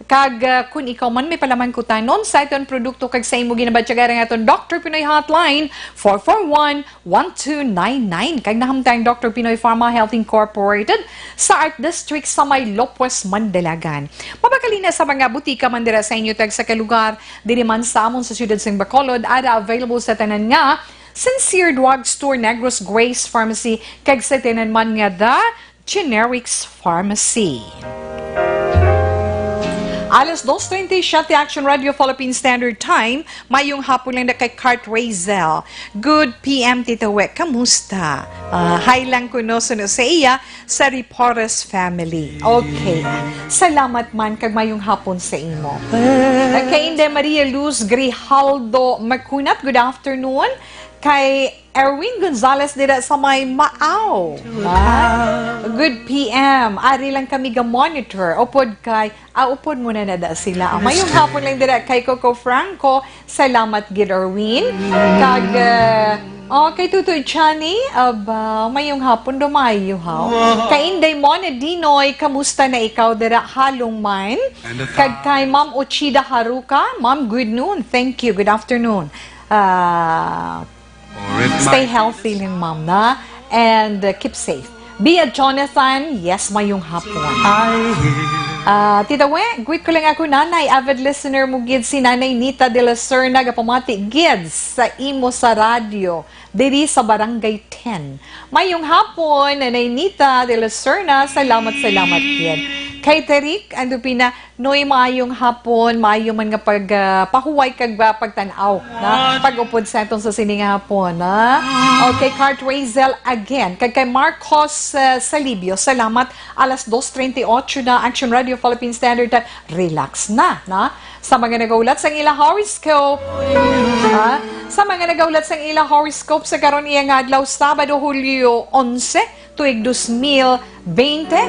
Kag, ah, kun ikaw man may palamangkutanon sa aton produkto kag sa imo ginabatyagan ang aton Doctor Pinoy Hotline, four four one, one two nine nine. Kag nahamtang Doctor Pinoy Pharma Health Incorporated sa Art District sa may Lopez, Mandalagan. Mabakal ina sa mga butika man dira sa inyo tagsa ka lugar, diri man sa amon sa siyudad sang Bacolod, ara available sa tanan nga Sincere Drugstore, Negros Grace Pharmacy, kag sa tanan man nga The Generics Pharmacy. Alas dos treinta y siete, Action Radio Philippine Standard Time. Mayong hapon lang na kay Kurt Razel. Good P M, Tita We. Kamusta? Ah, hi lang kuno suno sa iya, sa Ripores family. Okay. Salamat man kag mayong hapon sa imo. Kay Inday Maria Luz Grijaldo Makunat, good afternoon. Kay Erwin Gonzalez dira sa may Maaw. Ah, good P M. Ari lang kami ga-monitor. Upod kay, ah, upod mo na nada sila. Ah, mayong hapon lang dira kay Coco Franco. Salamat gid, Erwin. Kag, ah, oh, kay Tutoy Chani, aba, mayong hapon, dumayo, ha? Kay Inday Mona Dinoy, kamusta na ikaw dira? Halong man. Kag kay Ma'am Ochida Haruka, Ma'am, good noon. Thank you. Good afternoon. Ah, Stay healthy lang, ma'am, na. And, uh, keep safe. Bia Jonathan, yes, mayong hapon. Ah, Tita We, greet ko lang ako, Nanay. Avid listener mo gid si Nanay Nita de la Serna, gapamati gid sa imo sa radyo, diri sa Barangay ten. Mayong hapon, Nanay Nita de la Serna. Salamat, salamat gid. Kay Terik, ando pina, Noy, maayong hapon, maayo man nga pag, ah, pahuway kag, ah, pagtan-aw, na pag-upod sa aton sa sini nga hapon, na. Okay, Kurt Razel again. Kag kay Marcos, ah, Salibio, salamat. Alas dos treinta y ocho na, Action Radio Philippine Standard Time. Relax na, na. Sa mga nagaulat sang ila horoscope, ha? Sa mga nagaulat sang ila horoscope sa karon iya nga adlaw, Sabado, Hulyo onse, tuig dos mil bente.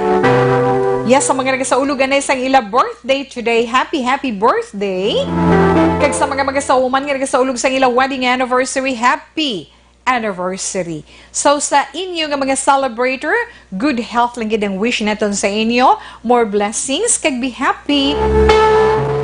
Yes, sa mga nagasaulog anay sang ila birthday today, happy, happy birthday. Kag sa mga magasahuman nga nagasaulog sang ila wedding anniversary, happy anniversary. So, sa inyo nga mga celebrator, good health lang gid ang wish naton sa inyo. More blessings, kag be happy.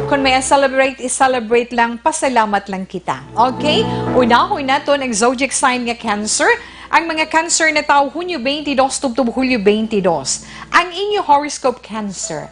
Kung may celebrate, i-celebrate lang, pasalamat lang kita. Okay? Unahon naton ang zodiac sign nga Cancer. Ang mga Cancer na tawo Hunyo twenty-two tubtob Hulyo twenty-two. Ang inyo horoscope, Cancer.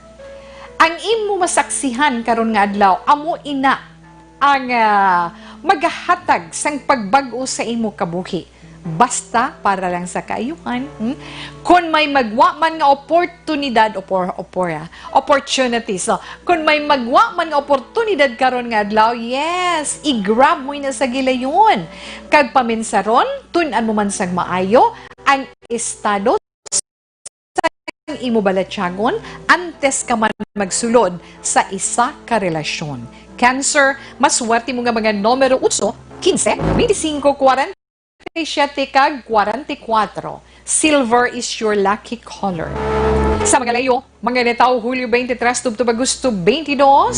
Ang imo masaksihan karon nga adlaw, amo ina ang, ah, magahatag sang pagbag-o sa imo kabuhi. Basta para lang sa kaayuhan, hmm? Kon may magwa man nga oportunidad, opor-, opor-, ah, opportunity. So, kon may magwa man nga oportunidad karon nga adlaw, yes, i-grab mo na sa gilayon. Kag paminsaron, tun-an mo man sang maayo ang estado sang imo balatyagon antes ka man magsulod sa isa ka relasyon. Cancer, maswerte mo nga mga numero uno, quince, veinticinco, cuarenta y siete, kag cuarenta y cuatro. Silver is your lucky color. Sa mga Leo, mga natawo Hulyo twenty-three tubtob Agosto twenty-two.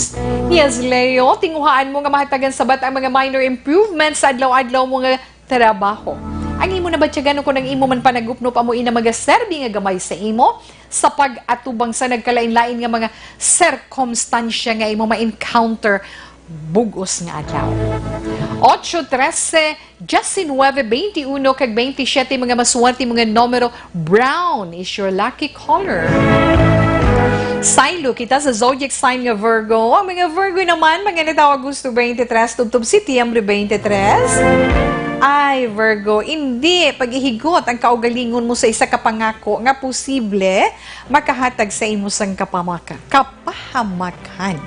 Yes, Leo, tinguhaan mo nga mahatagan sabat ang mga minor improvements sa adlaw-adlaw mo nga trabaho. Ang imo nabatyagan, o kon ang imo man panagupnop amo ina magaserbi nga gamay sa imo sa pag-atubang sa nagkalain-lain nga mga sirkumstansya nga imo ma-encounter bug-os nga adlaw. Ocho trese, diecinuebe, veintiuno, kag veintisiete, mga maswerte, mga numero. Brown is your lucky color. Saylo kita sa zodiac sign nga Virgo. Ang mga Virgo naman, mga natawo Agosto twenty-three tubtob Setyembre twenty-three. Ay, Virgo, indi pag-ihigot ang kaugalingon mo sa isa ka pangako nga posible makahatag sa imo sang kapamaka-, kapahamakan.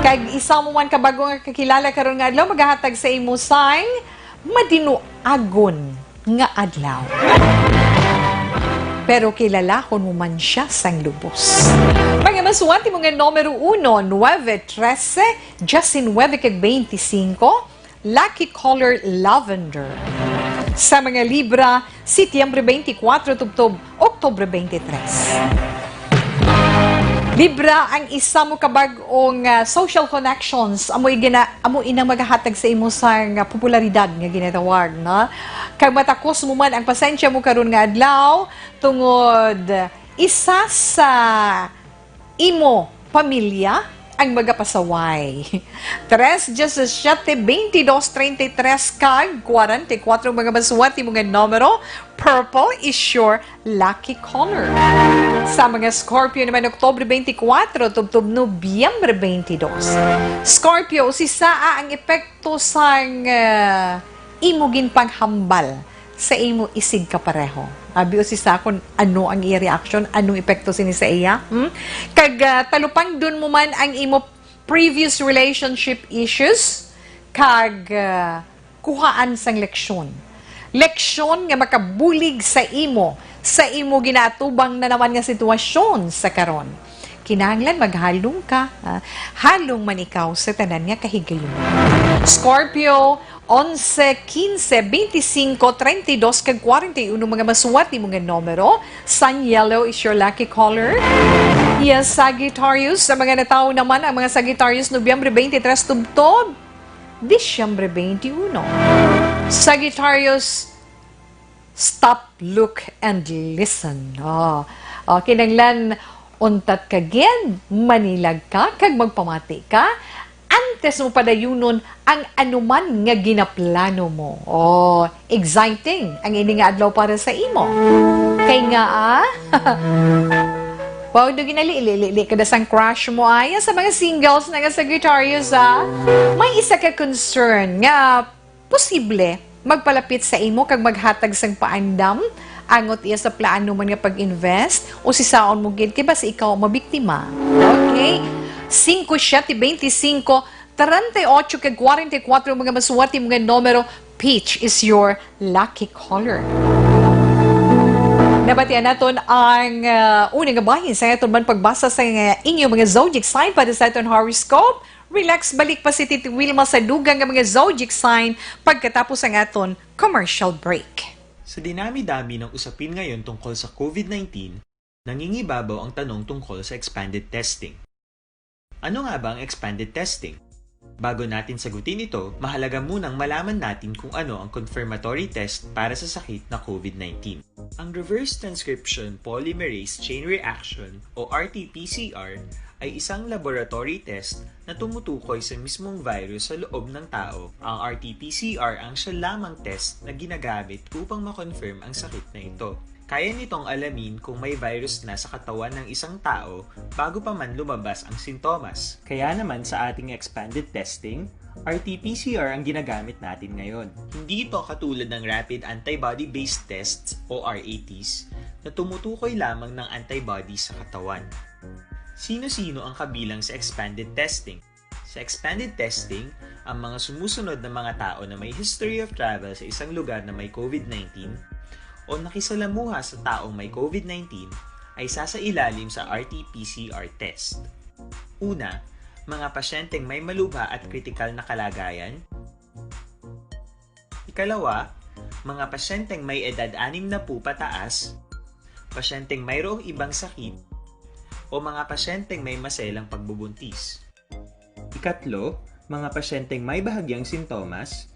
Kag isa mo man ka bag-o nga kakilala karon nga adlaw, magahatag sa imo sang madinuagon nga adlaw. Pero kilalahon mo man sia sang lubos. Mga maswerte mo nga numero uno, nuebe, trese, diecinuebe, kag veinticinco, lucky color lavender. Sa mga Libra, Setyembre twenty-four tubtob Oktubre twenty-three. Libra, ang isa mo ka bag-ong, ah, social connections, amo igina-, amo ina magahatag sa imo sang, ah, popularidad nga ginatawag, no? Kag matakos mo man ang pasensya mo karon nga adlaw, tungod isa sa imo pamilya ang magapasaway. Tres, diyasisiete, bentidós, treinta y tres, kag kwarenta y kuwatro mga masuwat imo nga numero. Purple is your lucky color. Sa mga Scorpio naman, Oktubre twenty-four tubtob Nobyembre twenty-two. Scorpio, usisaa ang epekto sang, ah, imo ginpanghambal sa imo isigkapareho. Abi, usisa kon ano ang iya reaction, anong epekto sini sa iya. Hmm? Kag, ah, talupangdon mo man ang imo previous relationship issues, kag, ah, kuhaan sang leksyon. Leksyon nga makabulig sa imo, sa imo ginaatubang na naman nga sitwasyon sa karon. Kinahanglan maghalong ka, ah, halong man ikaw sa tanan nga kahigayon. Scorpio, onse, quince, veinticinco, treinta y dos, kag kwarenta y uno mga masuwat nimo nga numero. Sun yellow is your lucky color. Yes, Sagittarius, sa mga natawo naman ang mga Sagittarius, Nobyembre twenty-three tubtob Disyembre twenty-one. Sagittarius, stop, look, and listen. Oh, oh, kinahanglan untat ka gid, manilag ka, kag magpamati ka antes mo padayunon ang anuman nga ginaplano mo. Oh, exciting ang ini nga adlaw para sa imo. Kay nga, ah, wow, do ginali, ili, ili, kada sang crush mo ay sa mga singles na nga Sagittarius, ah. May isa ka concern nga posible magpalapit sa imo kag maghatag sang paandam. Angot iya sa plano man nga pag-invest, usisaon mo gid kay basi ikaw ang mabiktima. Okay? Singko, siyete, beintisinko, treinta y ocho kag kwarenta y kuwatro mga masuwat imo nga numero. Peach is your lucky color. Nabatian naton ang, ah, una nga bahin sa aton man pagbasa sa, ah, inyo mga zodiac sign para sa aton horoscope. Relax, balik pa si Titi Wilma sa dugang nga mga zodiac sign pagkatapos ang aton commercial break. Sa dinami-dami ng usapin ngayon tungkol sa COVID nineteen, nangingibabaw ang tanong tungkol sa expanded testing. Ano nga ba ang expanded testing? Bago natin sagutin ito, mahalaga munang malaman natin kung ano ang confirmatory test para sa sakit na COVID nineteen. Ang reverse transcription polymerase chain reaction o R T P C R ay isang laboratory test na tumutukoy sa mismong virus sa loob ng tao. Ang R T P C R ang siya lamang test na ginagamit upang ma-confirm ang sakit na ito. Kaya nitong alamin kung may virus na sa katawan ng isang tao bago pa man lumabas ang sintomas. Kaya naman sa ating expanded testing, R T P C R ang ginagamit natin ngayon. Hindi ito katulad ng rapid antibody-based tests o R A Ts na tumutukoy lamang ng antibody sa katawan. Sino-sino ang kabilang sa expanded testing? Sa expanded testing, ang mga sumusunod na mga tao na may history of travel sa isang lugar na may COVID nineteen o nakisalamuha sa taong may COVID nineteen ay sasailalim sa R T P C R test. Una, mga pasyenteng may malubha at kritikal na kalagayan. Ikalawa, mga pasyenteng may edad anim na po pataas, pasyenteng mayroong ibang sakit, o mga pasyenteng may maselang pagbubuntis. Ikatlo, mga pasyenteng may bahagyang sintomas.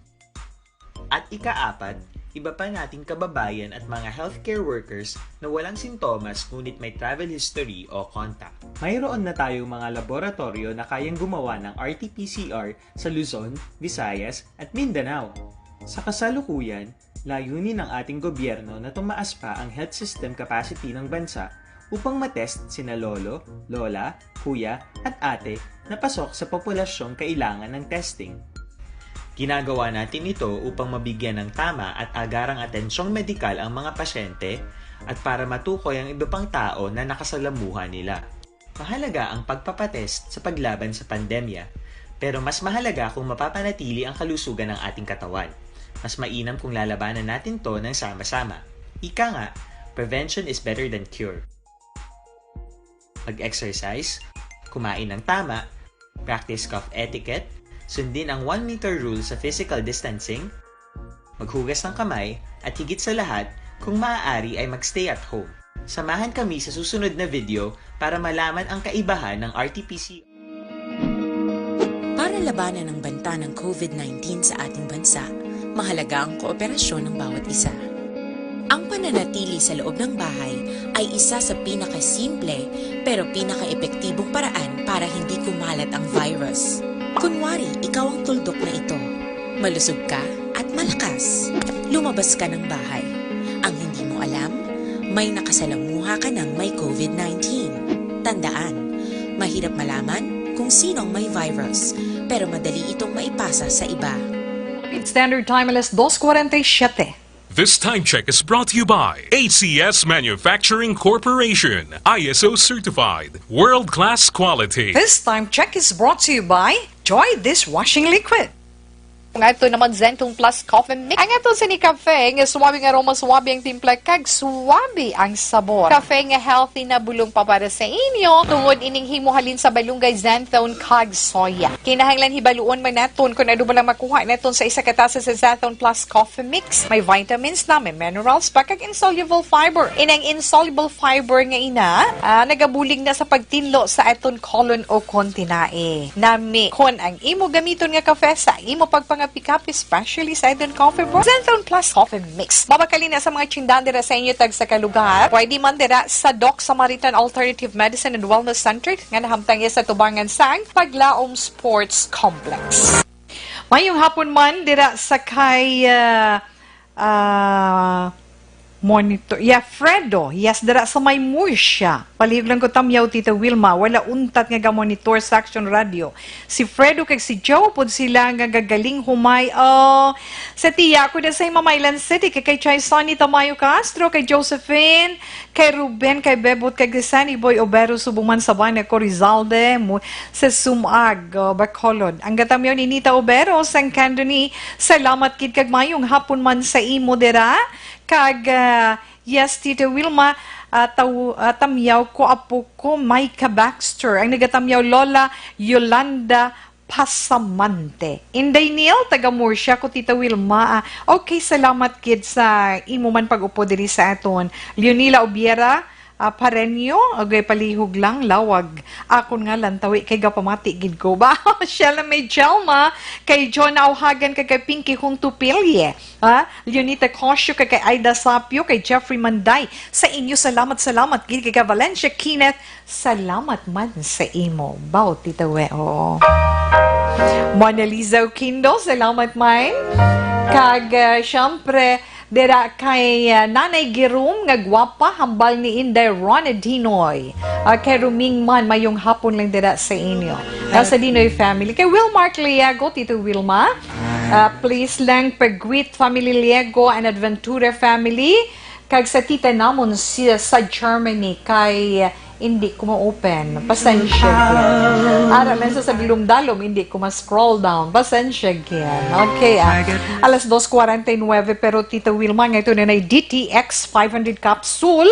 At ikaapat, iba pa nating kababayan at mga healthcare workers na walang sintomas ngunit may travel history o contact. Mayroon na tayong mga laboratoryo na kayang gumawa ng R T P C R sa Luzon, Visayas, at Mindanao. Sa kasalukuyan, layunin ng ating gobyerno na tumaas pa ang health system capacity ng bansa upang matest sina lolo, lola, kuya, at ate na pasok sa populasyong kailangan ng testing. Ginagawa natin ito upang mabigyan ng tama at agarang atensyong medikal ang mga pasyente at para matukoy ang iba pang tao na nakasalamuha nila. Mahalaga ang pagpapatest sa paglaban sa pandemya, pero mas mahalaga kung mapapanatili ang kalusugan ng ating katawan. Mas mainam kung lalabanan natin 'to ng sama-sama. Ika nga, prevention is better than cure. Mag-exercise, kumain ng tama, practice cough etiquette, sundin ang one meter rule sa physical distancing, maghugas ng kamay, at higit sa lahat, kung maaari ay mag-stay at home. Samahan kami sa susunod na video para malaman ang kaibahan ng R T P C R. Para labanan ang banta ng COVID nineteen sa ating bansa, mahalaga ang kooperasyon ng bawat isa. Ang pananatili sa loob ng bahay ay isa sa pinakasimple pero pinakaepektibong paraan para hindi kumalat ang virus. Kunwari, ikaw ang tuldok na ito. Malusog ka at malakas. Lumabas ka ng bahay. Ang hindi mo alam, may nakasalamuha ka ng may COVID nineteen. Tandaan, mahirap malaman kung sino ang may virus, pero madali itong maipasa sa iba. Standard Time, alas dos forty-seven. This time check is brought to you by A C S Manufacturing Corporation, I S O certified, world-class quality. This time check is brought to you by Joy Dishwashing Liquid. Nga ito naman, Zentone Plus Coffee Mix. Ang aton sini kafe nga suwabe nga aroma, suwabe ang timpla, kag suwabe ang sabor. Kafe nga healthy na bulong pa para sa inyo, tungod ining himo halin sa balunggay, Zentone, kag soya. Kinahanglan hibaluon man naton kung ano ba lang makuha naton sa isa ka tasa sa Zentone Plus Coffee Mix. May vitamins na, may minerals pa, kag insoluble fiber. Inang insoluble fiber nga ina, ah, nagabulig na sa pagtinlo sa aton colon o kon tinae. Nami, kon ang imo gamiton nga kafe sa imo pagpangapi-kapi, especially sa Eden Coffee Bar, Zentone Plus Coffee Mix. Mabakal na sa mga tindahan dira sa inyo tagsa ka lugar. Pwede man dira sa Doc Samaritan Alternative Medicine and Wellness Center nga nahamtang iya sa tubangan sang Paglaom Sports Complex. Mayong hapon man dira sa kay, ah, ah, monitor. Yeah, Fredo. Yes, dira sa may Murcia. Palihog lang ko tamyaw, Tita Wilma. Wala untat nga ga-monitor sa Action Radio. Si Fredo kag si Joe pod sila nga gagaling humay. Oh, sa tiya ko na sa Himamaylan City, kay, kay Chai Sonny Tamayo Castro, kay Josephine, kay Ruben, kay Bebot, kay Grisani Boy Obero, subong man sa Bana Corizalde, mo, sa Sumag, oh, Bacolod. Ang gatamyaw ni Nita Obero, sang Candoni, salamat gid kag mayong hapon man sa imo dira. Kag, ah, yes, Tita Wilma, ah, taw-, ah, tamyaw ko, apo ko, Micah Baxter. Ang nagatamyaw, Lola Yolanda Pasamante. Inday Neil, taga Murcia ko, Tita Wilma. Ah, okay, salamat gid sa imo man pag-upo diri sa aton. Leonila Obiera, ah, Pareño, agay palihog lang, lawag. Akon nga lantawi kay gapamati gid ko. Ba, Shella May Jelma, kay John Auhagan, kay, kay Pinky Huntupilye. Ha? Leonita Cosio, kay, kay Aida Sapio, kay Jeffrey Manday. Sa inyo, salamat, salamat. Gid kay, kay Valencia Kenneth, salamat man sa imo. Baw, Tita We, oo. Mona Lisa Oquindo, salamat man. Kag, ah, syempre, dira kay, ah, Nanay Girum nga gwapa, hambal ni Inday Rona Dinoy. Ah, kay Ruming man, mayong hapon lang dira sa inyo. Ah, sa Dinoy family. Kay Wilmark Liago, Tito Wilma, ah, please lang pag-greet family Liago and Adventura family. Kag sa tita namon si, sa Germany, kay hindi ko ma-open. Pasensya gid. Ara lang sa, sa dalom-dalom, hindi ko ma-scroll down. Pasensya gid. Okay, ah. Alas dos forty-nine, pero Tita Wilma, nga ito na na D T X five hundred capsule.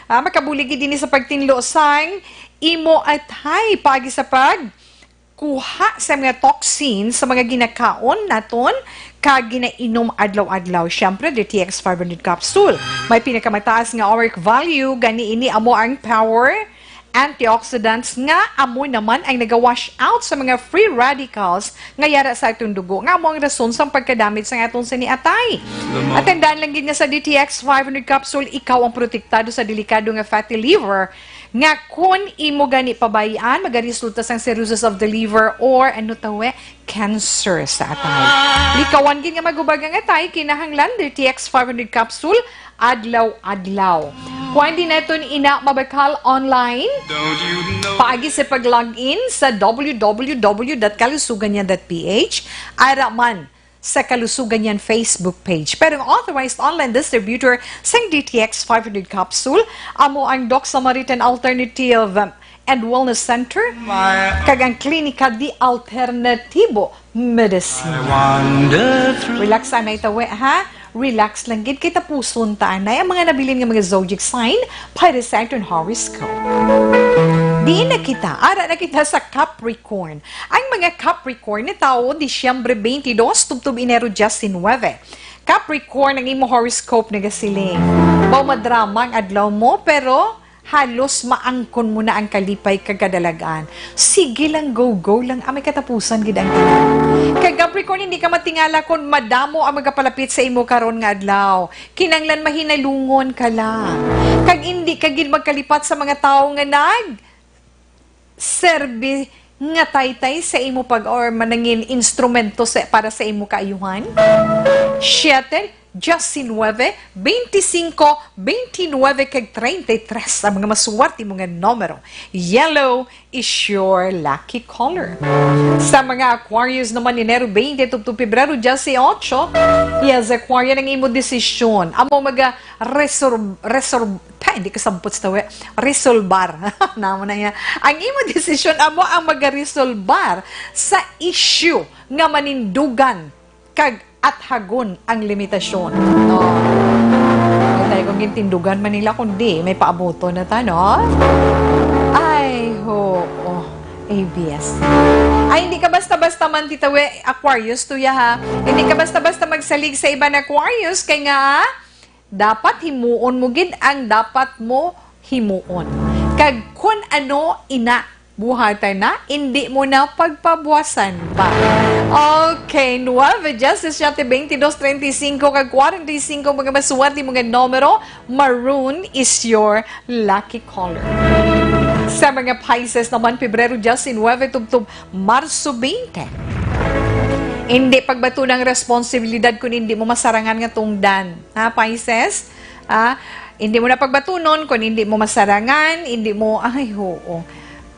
Ah, makabulig gid ini sa pagtinlo sang imo atay paagi sa pag kuha sa mga toxin sa mga ginakaon naton kag ginainom adlaw-adlaw. Siyempre, D T X five hundred capsule. May pinakamataas nga ORAC value, gani ini amo ang power antioxidants nga amo naman ang naga-wash out sa mga free radicals nga yara sa atong dugo, nga amo ang rason sang pagkadamit sang atong sini atay. At tandaan lang gid nga sa D T X five hundred capsule, ikaw ang protektado sa delikado nga fatty liver, nga kon imo gani pabay-an, magaresulta sang cirrhosis of the liver or ano tawe, cancer sa atay. Likawan gid nga magubag ang atay, kinahanglan D T X five hundred capsule adlaw-adlaw. Pwede naton ina mabakal online. Paagi sa pag-log in sa W W W dot kalusugan niyan dot P H, ara man sa Kalusugan Niyan Facebook page. Pero ang authorized online distributor sang D T X five hundred capsule amo ang Doc Samaritan Alternative and Wellness Center kag ang Klinika di Alternatibo Medicina. Relax anay tawe, ha? Relax lang gid kay tapuson ta anay ang mga nabilin nga mga zodiac sign para sa aton horoscope. Diin na kita? Ara na kita sa Capricorn. Ang mga Capricorn nga tawo, Disyembre twenty-two tubtob Enero diecinuebe. Capricorn, ang imo horoscope nagasiling, mao madrama ang adlaw mo, pero Halos maangkon mo na ang kalipay kag kadalagan. Sige lang, go, go lang. Ah, may katapusan gid ang tanan. Kag Capricorn, hindi ka matingala kon madamo ang magapalapit sa imo karon nga adlaw. Kinanglan mahinalungon ka lang. Kag hindi ka gid magkalipat sa mga tawo nga nag serbi nga taytay sa imo pag, or manangin instrumento sa, para sa imo kaayuhan. Siete, diecinueve, veinticinco, veintinueve, kag treinta y tres ang mga maswerte mo nga numero. Yellow is your lucky color. Sa mga Aquarius naman, Enero twenty tubtob Pebrero dieciocho, yes, Aquarian, ang imo desisyon amo maga resor-, resor-, pa, hindi ka sampot sa tawi. Resolbar. Namo na niya. Ang imo desisyon amo ang magaresolbar sa issue nga manindugan kag athagon ang limitasyon. No. Tayo kung gintindugan man nila, kundi may paabuto na ta, no? Ay, ho. A B S. Ay, hindi ka basta-basta man, Tita We, Aquarius, tuya, ha? Hindi ka basta-basta magsalig sa iban, Aquarius, kay nga, dapat himuon mo gid ang dapat mo himuon. Kag kun ano ina, buhatan na, indi mo na pagpabuwasan pa. Okay, nueve, diecisiete, veintidós, treinta y cinco, kag cuarenta y cinco, mga maswerte mo nga numero, maroon is your lucky color. Sa mga Pisces naman, Pebrero diecinueve tubtob Marso twenty. Hindi pagbaton ang responsibilidad kung hindi mo masarangan nga tungdan. Ha, Pisces? Ah, hindi mo na pagbatunon kung hindi mo masarangan, hindi mo, ay, oo.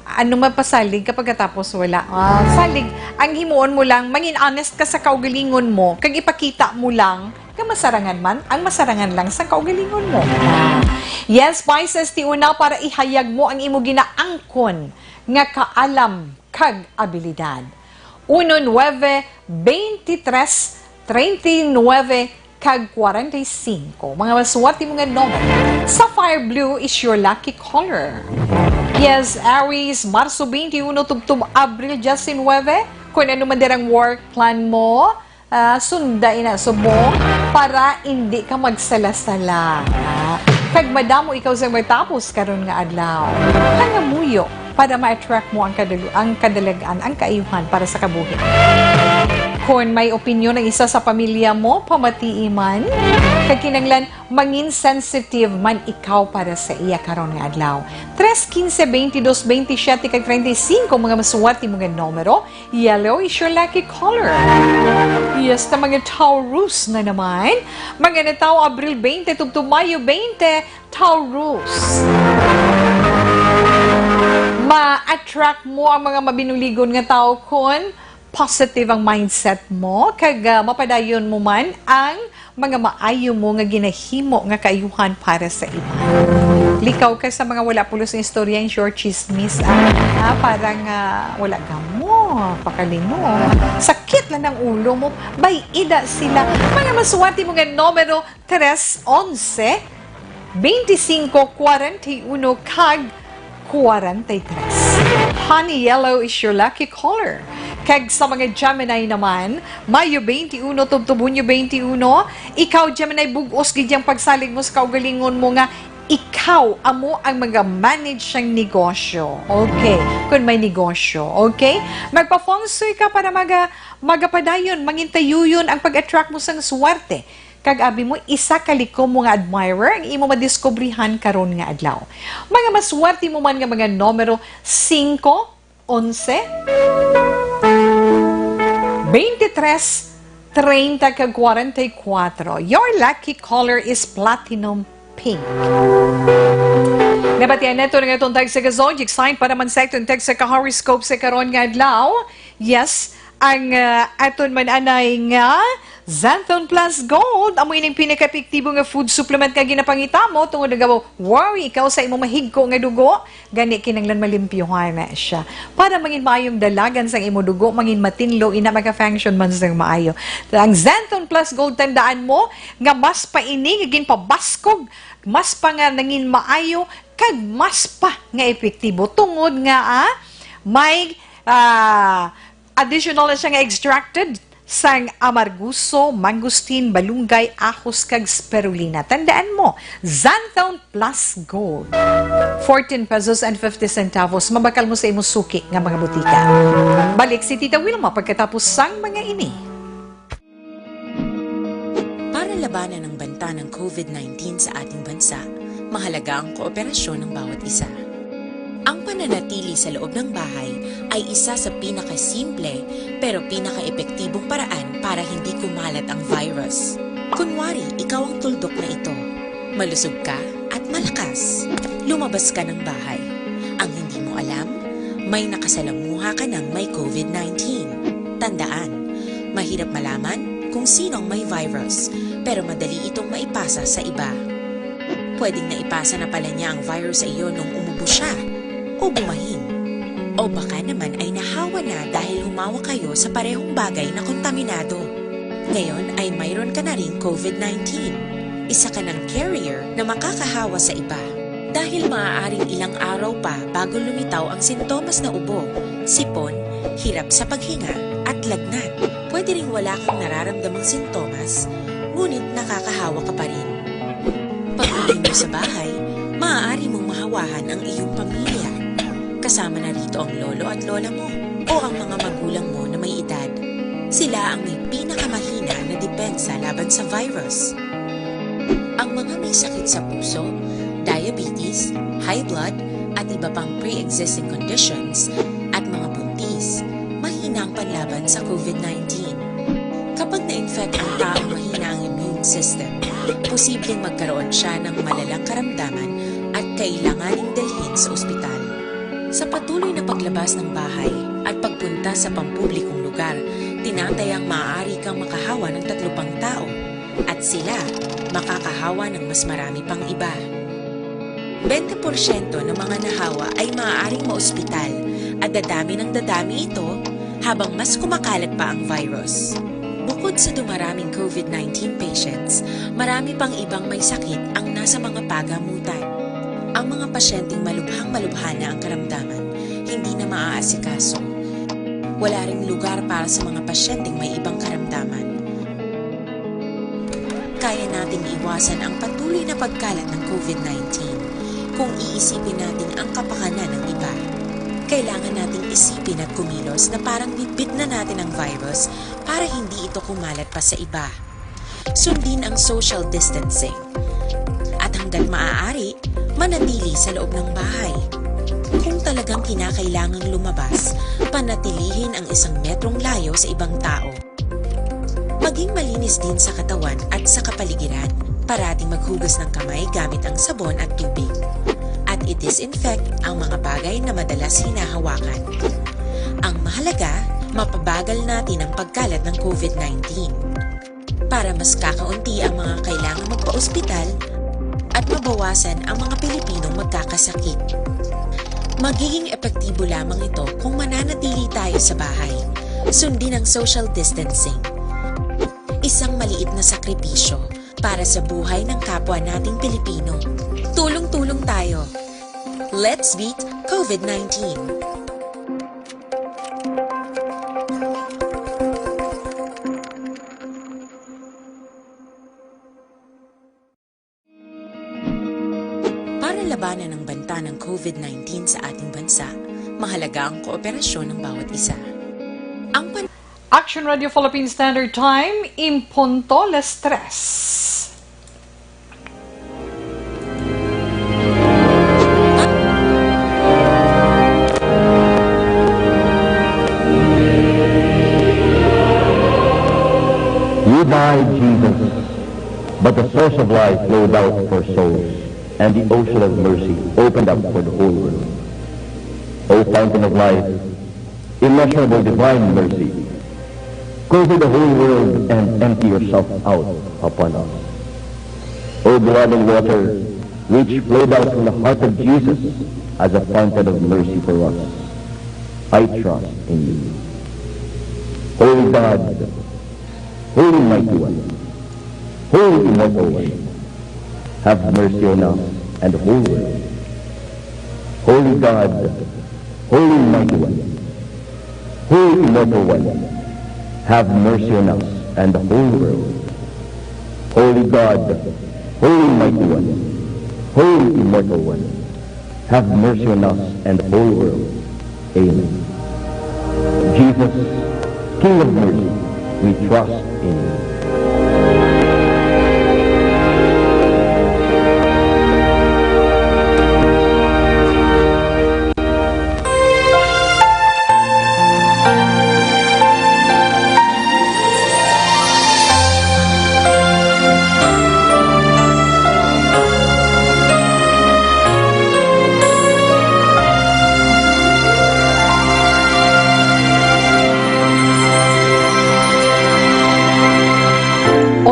Ano mapasalig ka pagkatapos wala? Ah, salig. Ang himuon mo lang, mangin honest ka sa kaugalingon mo, kag ipakita mo lang nga masarangan man ang masarangan lang sa kaugalingon mo. Ah. Yes, Pisces, ti una para ihayag mo ang imo ginaangkon nga kaalam kag abilidad. Uno, nueve, veintitrés, treinta y nueve, kag cuarenta y cinco. Mga maswerte mo nga numero. Sapphire blue is your lucky color. Yes, Aries, Marso twenty-uno tubtob Abril diecinueve. Kung ano man dirang work plan mo, ah, sunda ina subong para indi ka magsala-sala. Ah, kag madamo ikaw sa matapos karon nga adlaw. Pangamuyo para ma-attract mo ang kadal-, ang kadalagan, ang kaayuhan para sa kabuhi. Kon may opinyon ang isa sa pamilya mo, pamatii man. Kag kinahanglan, mangin sensitive man ikaw para sa iya karon nga adlaw. Tres, quince, veintidós, veintisiete, kag treinta y cinco, mga maswerte mo nga numero. Yellow is your lucky color. Yes, ta mga Taurus na naman. Mga natawo Abril twenty tubtob Mayo twenty, Taurus. Ma-attract mo ang mga mabinuligon nga tawo kon positive ang mindset mo, kag, ah, mapadayon mo man ang mga maayo mo nga ginahimo nga kaayuhan para sa iban. Likaw ka sa mga wala pulos nga istorya, in short, chismis, ah, ah, parang, ah, wala ka mo, pakalino. Sakit lang ng ulo mo, bay-ida sila. Mga maswerte mo nga numero, tres, onse, veinticinco, cuarenta y uno, kag cuarenta y tres. Honey yellow is your lucky color. Kag sa mga Gemini naman, Mayo twenty-uno tubtob Hunyo twenty-uno, ikaw, Gemini, bug-os gid yang pagsalig mo sa kaugalingon mo nga ikaw amo ang maga-manage sang negosyo. Okay, kung may negosyo, okay? Magpa-feng shui ka para maga-, magapadayon, mangintayuyon ang pag-attract mo sang swerte. Kag abi mo, isa ka likom mo nga admirer ang imo madiskubrihan karon nga adlaw. Mga maswerte mo man nga mga numero, singko, onse, veintitrés, treinta, kag cuarenta y cuatro. Your lucky color is platinum pink. Nabatian nato nga atong tagsa ka zodiac sign para man sa atong tagsa ka horoscope sa karon nga adlaw. Yes, ang, ah, aton man anay nga Xanthone Plus Gold, amo ining pinaka-epektibo nga food supplement nga ginapangita mo tungod nga worry ikaw sa imong mahigko nga dugo, gani kinahanglan malimpyuhan na siya. Para mangin maayong dalagan sang imo dugo, mangin matinlo, ina maka-function man sang maayo. Ang Xanthone Plus Gold, tandaan mo nga mas pa ini nga ginpabaskog, mas pa nga nangin maayo, kag mas pa nga epektibo tungod nga, ah, may, ah, additional na siya nga extracted sang amarguso, mangustin, malunggay, ahos, kag spirulina. Tandaan mo, Xanthone Plus Gold. Fourteen pesos and fifty centavos. Mabakal mo sa imo suki nga mga butika. Balik si Tita Wilma pagkatapos sang mga ini. Para labanan ang banta ng covid nineteen sa ating bansa, mahalaga ang kooperasyon ng bawat isa. Ang pananatili sa loob ng bahay ay isa sa pinakasimple pero pinakaepektibong paraan para hindi kumalat ang virus. Kunwari, ikaw ang tuldok na ito. Malusog ka at malakas. Lumabas ka ng bahay. Ang hindi mo alam, may nakasalamuha ka ng may covid nineteen. Tandaan, mahirap malaman kung sino ang may virus, pero madali itong maipasa sa iba. Pwedeng naipasa na pala niya ang virus sa iyo nung umubo siya o bumahin. O baka naman ay nahawa na dahil humawa kayo sa parehong bagay na kontaminado. Ngayon ay mayroon ka na ring covid nineteen. Isa ka ng carrier na makakahawa sa iba. Dahil maaaring ilang araw pa bago lumitaw ang sintomas na ubo, sipon, hirap sa paghinga, at lagnat. Pwede ring wala kang nararamdamang sintomas, ngunit nakakahawa ka pa rin. Pag-uwi mo sa bahay, maaari mong mahawahan ang iyong pamilya. Kasama na rito ang lolo at lola mo o ang mga magulang mo na may edad. Sila ang may pinakamahina na depensa laban sa virus. Ang mga may sakit sa puso, diabetes, high blood, at iba pang pre-existing conditions, at mga buntis, mahina ang panlaban sa covid nineteen. Kapag na-infect ang taong mahina ang immune system, posibleng magkaroon siya ng malalang karamdaman at kailanganing dalhin sa ospital. Sa patuloy na paglabas ng bahay at pagpunta sa pampublikong lugar, tinatayang maaari kang makahawa ng tatlo pang tao, at sila makakahawa ng mas marami pang iba. Bente porsyento ng mga nahawa ay maaaring maospital, at dadami ng dadami ito habang mas kumakalat pa ang virus. Bukod sa dumaraming covid nineteen patients, marami pang ibang may sakit ang nasa mga pagamutan. Ang mga pasyenteng malubhang-malubha na ang karamdaman, hindi na maaasikaso. Wala ring lugar para sa mga pasyenteng may ibang karamdaman. Kaya nating iwasan ang patuloy na pagkalat ng covid nineteen kung iisipin natin ang kapakanan ng iba. Kailangan nating isipin at kumilos na parang bitbit na natin ang virus para hindi ito kumalat pa sa iba. Sundin ang social distancing. At hanggat maaari, manatili sa loob ng bahay. Kung talagang kinakailangang lumabas, panatilihin ang isang metrong layo sa ibang tao. Maging malinis din sa katawan at sa kapaligiran. Parating maghugas ng kamay gamit ang sabon at tubig. At i-disinfect ang mga bagay na madalas hinahawakan. Ang mahalaga, mapabagal natin ang pagkalat ng covid nineteen. Para mas kakaunti ang mga kailangang magpa-ospital at mabawasan ang mga Pilipinong magkakasakit. Magiging epektibo lamang ito kung mananatili tayo sa bahay. Sundin ang social distancing. Isang maliit na sakripisyo para sa buhay ng kapwa nating Pilipino. Tulong-tulong tayo. Let's beat covid nineteen. Para labanan ang banta ng covid nineteen sa ating bansa, mahalaga ang kooperasyon ng bawat isa. Ang pan- Action Radio Philippine Standard Time, en punto las tres. You died, Jesus, but the source of life flowed out for souls, and the ocean of mercy opened up for the whole world. O fountain of life, immeasurable divine mercy, cover the whole world and empty yourself out upon us. O glowing water, which flowed out from the heart of Jesus as a fountain of mercy for us, I trust in you. Holy God, Holy Mighty One, Holy Immortal One, have mercy on us and the whole world. Holy God, Holy Mighty One, Holy Immortal One, Have mercy on us and the whole world. Holy God, Holy Mighty One, Holy Immortal One, have mercy on us and the whole world. Amen. Jesus, King of mercy, we trust in you.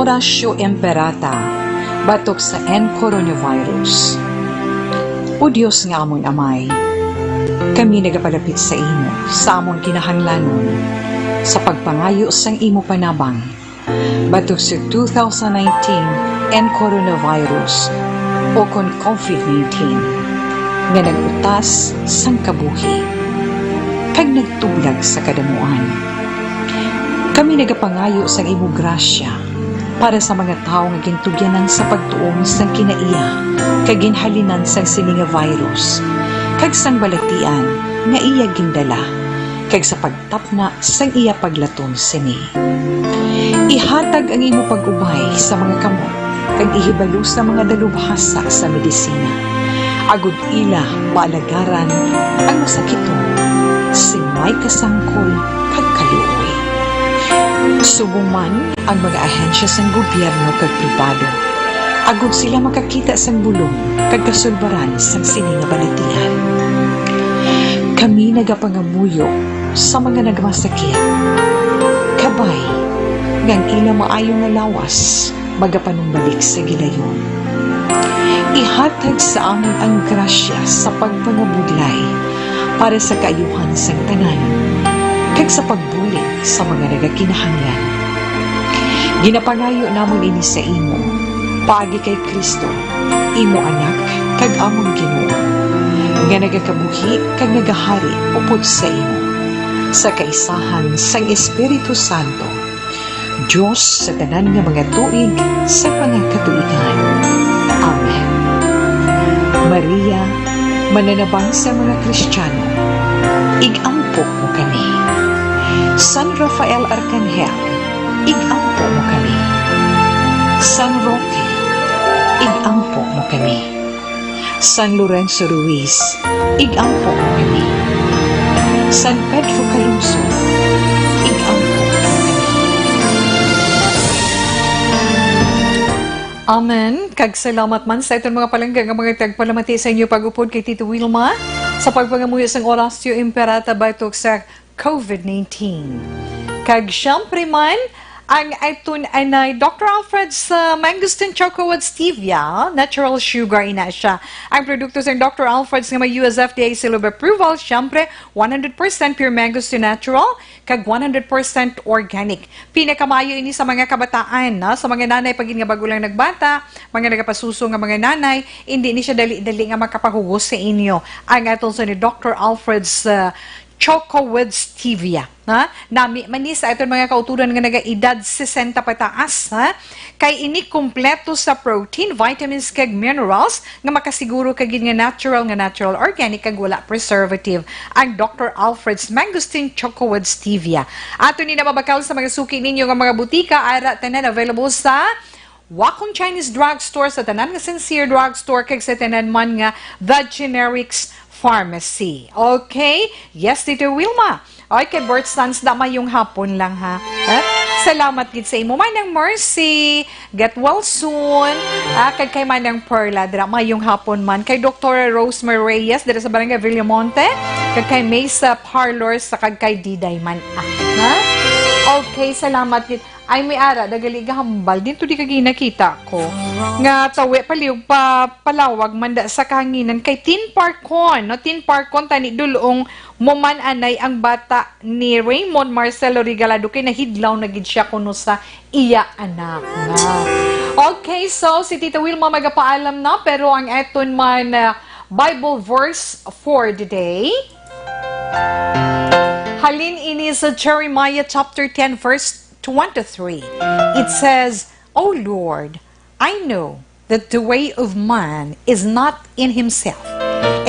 Oratio Imperata, batok sa N coronavirus. O Dios nga amon Amay, kami nagapalapit sa imo sa amon kinahanglanon sa pagpangayo sang imo panabang batok sa two thousand nineteen N coronavirus, o kon COVID nineteen, nga nag-utas sang kabuhi kag nagtublag sa kadamuan. Kami nagapangayo sang imo grasya para sa mga tawo nga gintugyanan sa pagtuon sang kinaiya kag ginhalinan sang sini nga virus, kag sang balatian nga iya gindala, kag sa pagtapna sang iya paglaton sini. Ihatag ang imo pag-ubay sa mga kamot kag ihibalo sa mga dalubhasa sa medisina, agod ila maalagaran ang masakiton sing may kasangkol kag kaluoy. Subong man ang mga ahensya sang gobyerno kag pribado, agod sila makakita sang bulong kag kasulbaran sang sini nga balatian. Kami nagapangamuyo sa mga nagmasakit. Kabay nga ang ila maayo nga lawas magapanumbalik sa gilayon. Ihatag sa amon ang grasya sa pagpangabudlay para sa kaayuhan sang tanan, kag sa pagbulig sa mga nagakinahanglan. Ginapangayo namon ini sa imo, paagi kay Cristo, imo Anak kag amon Ginoo, nga nagakabuhi kag nagahari upod sa imo, sa kaisahan sang Espiritu Santo, Dios sa tanan nga mga tuig sa mga katuigan. Amen. Maria, mananabang sa mga Kristiyano, ig-ampo mo kami. San Rafael Arkanghel, ig-ampo mo kami. San Roque, ig-ampo mo kami. San Lorenzo Ruiz, ig-ampo mo kami. San Pedro Calungsod, ig-ampo mo kami. Amen. Kag salamat man sa aton mga palangga nga mga tagpalamati sa inyo pag-upod kay Tito Wilma sa pagpangamuyo sang Oratio Imperata batok sa COVID nineteen. Kag siyempre man, ang aton anay Doctor Alfred's, uh, Mangosteen Choco with Stevia, natural sugar ina siya. Ang produkto sa Doctor Alfred's nga may U S F D A seal of approval, siyempre, one hundred percent pure mangosteen natural, kag one hundred percent organic. Pinakamaayo ini sa mga kabataan, no? Sa mga nanay pa gid nga bago lang nagbata, mga nagapasuso nga mga nanay, hindi ni siya dali-dali nga makapahugos sa inyo. Ang aton sa ni Doctor Alfred's, uh, Choco with Stevia, ha? Nami man ni sa aton mga kauturan nga nagaedad sesenta pataas, ha? Kay ini kompleto sa protein, vitamins, kag minerals nga makasiguro ka gid nga natural, nga natural organic, kag wala preservative ang Doctor Alfred's Mangosteen Choco with Stevia. Ato ni na mabakal sa mga suki ninyo nga mga butika, ara tanan available sa Wacom Chinese Drugstore, sa tanan nga Sincere Drugstore, kag sa tanan man nga The Generics Pharmacy. Okay? Yes, Tito Wilma. Okay, Bert Sanz, da mayong hapon lang, ha? Ha? Salamat gid sa imo. Manang Mercy, get well soon. Ah, kag kay Manang Perla, dira mayong hapon man. Kay Doktora Rosemary Reyes, dira sa Barangay Villamonte. Kag kay Mesa Parlor, sa kag kay Diday man. Ah, ha? Okay, salamat gid. Ay, may ara, dagali gahambal. Din to di ka ginakita ko. Nga tawi, paliw, pa, palawag, manda sa kahanginan. Kay Tin Parkon, no? Tin Parkon, tani dulong mo man anay ang bata ni Raymond Marcelo Regalado kay nahidlaw na gid siya kuno sa iya anak na. Okay, so si Tita Wilma magapaalam na, pero ang eton man, uh, Bible verse for the day. Halin ini sa Jeremiah chapter ten, verse twenty-three. It says, "O Lord, I know that the way of man is not in himself.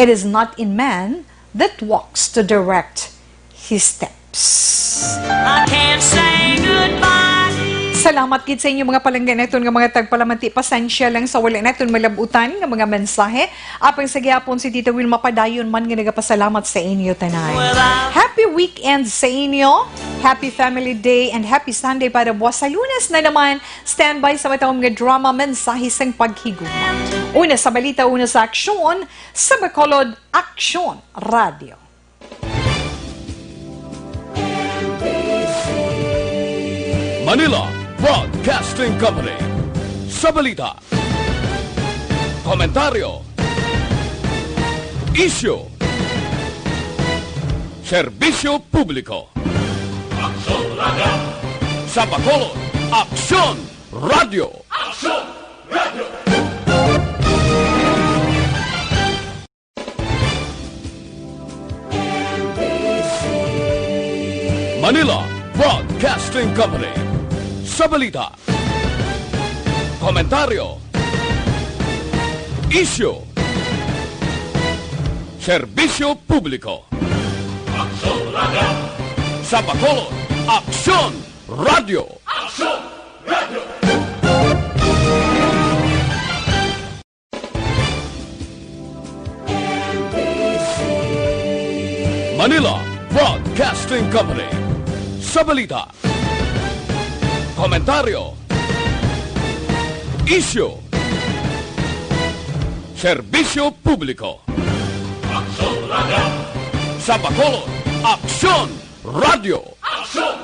It is not in man that walks to direct his steps." I can't say goodbye. Salamat gid sa inyo, mga palangga naton nga mga tagpalamati. Pasensya lang sa wala naton malabutan nga mga mensahe. Apang sa gihapon, si Tita Wilma padayon man nga nagapasalamat sa inyo tanan. Happy weekend sa inyo. Happy Family Day and Happy Sunday para buwas sa Lunes na naman. Standby sa matawag nga drama, Mensahe sang Paghigugma. Una sa balita, una sa aksyon, sa Bacolod Aksyon Radio. Manila Broadcasting Company. Sa balita, komentaryo, isyu, serbisyo publiko. Aksyon Radio. Sa Bacolod, Aksyon Radio. Aksyon Radio. Manila Broadcasting Company. Sa balita, komentaryo, isyu, serbisyo publiko. Aksyon Radio. Sa Bacolod, Aksyon Radio. Aksyon Radio. Manila Broadcasting Company. Sa balita, komentaryo, isyu, serbisyo publiko. Aksyon Radio. Sa Bacolod, Aksyon Radio. Aksyon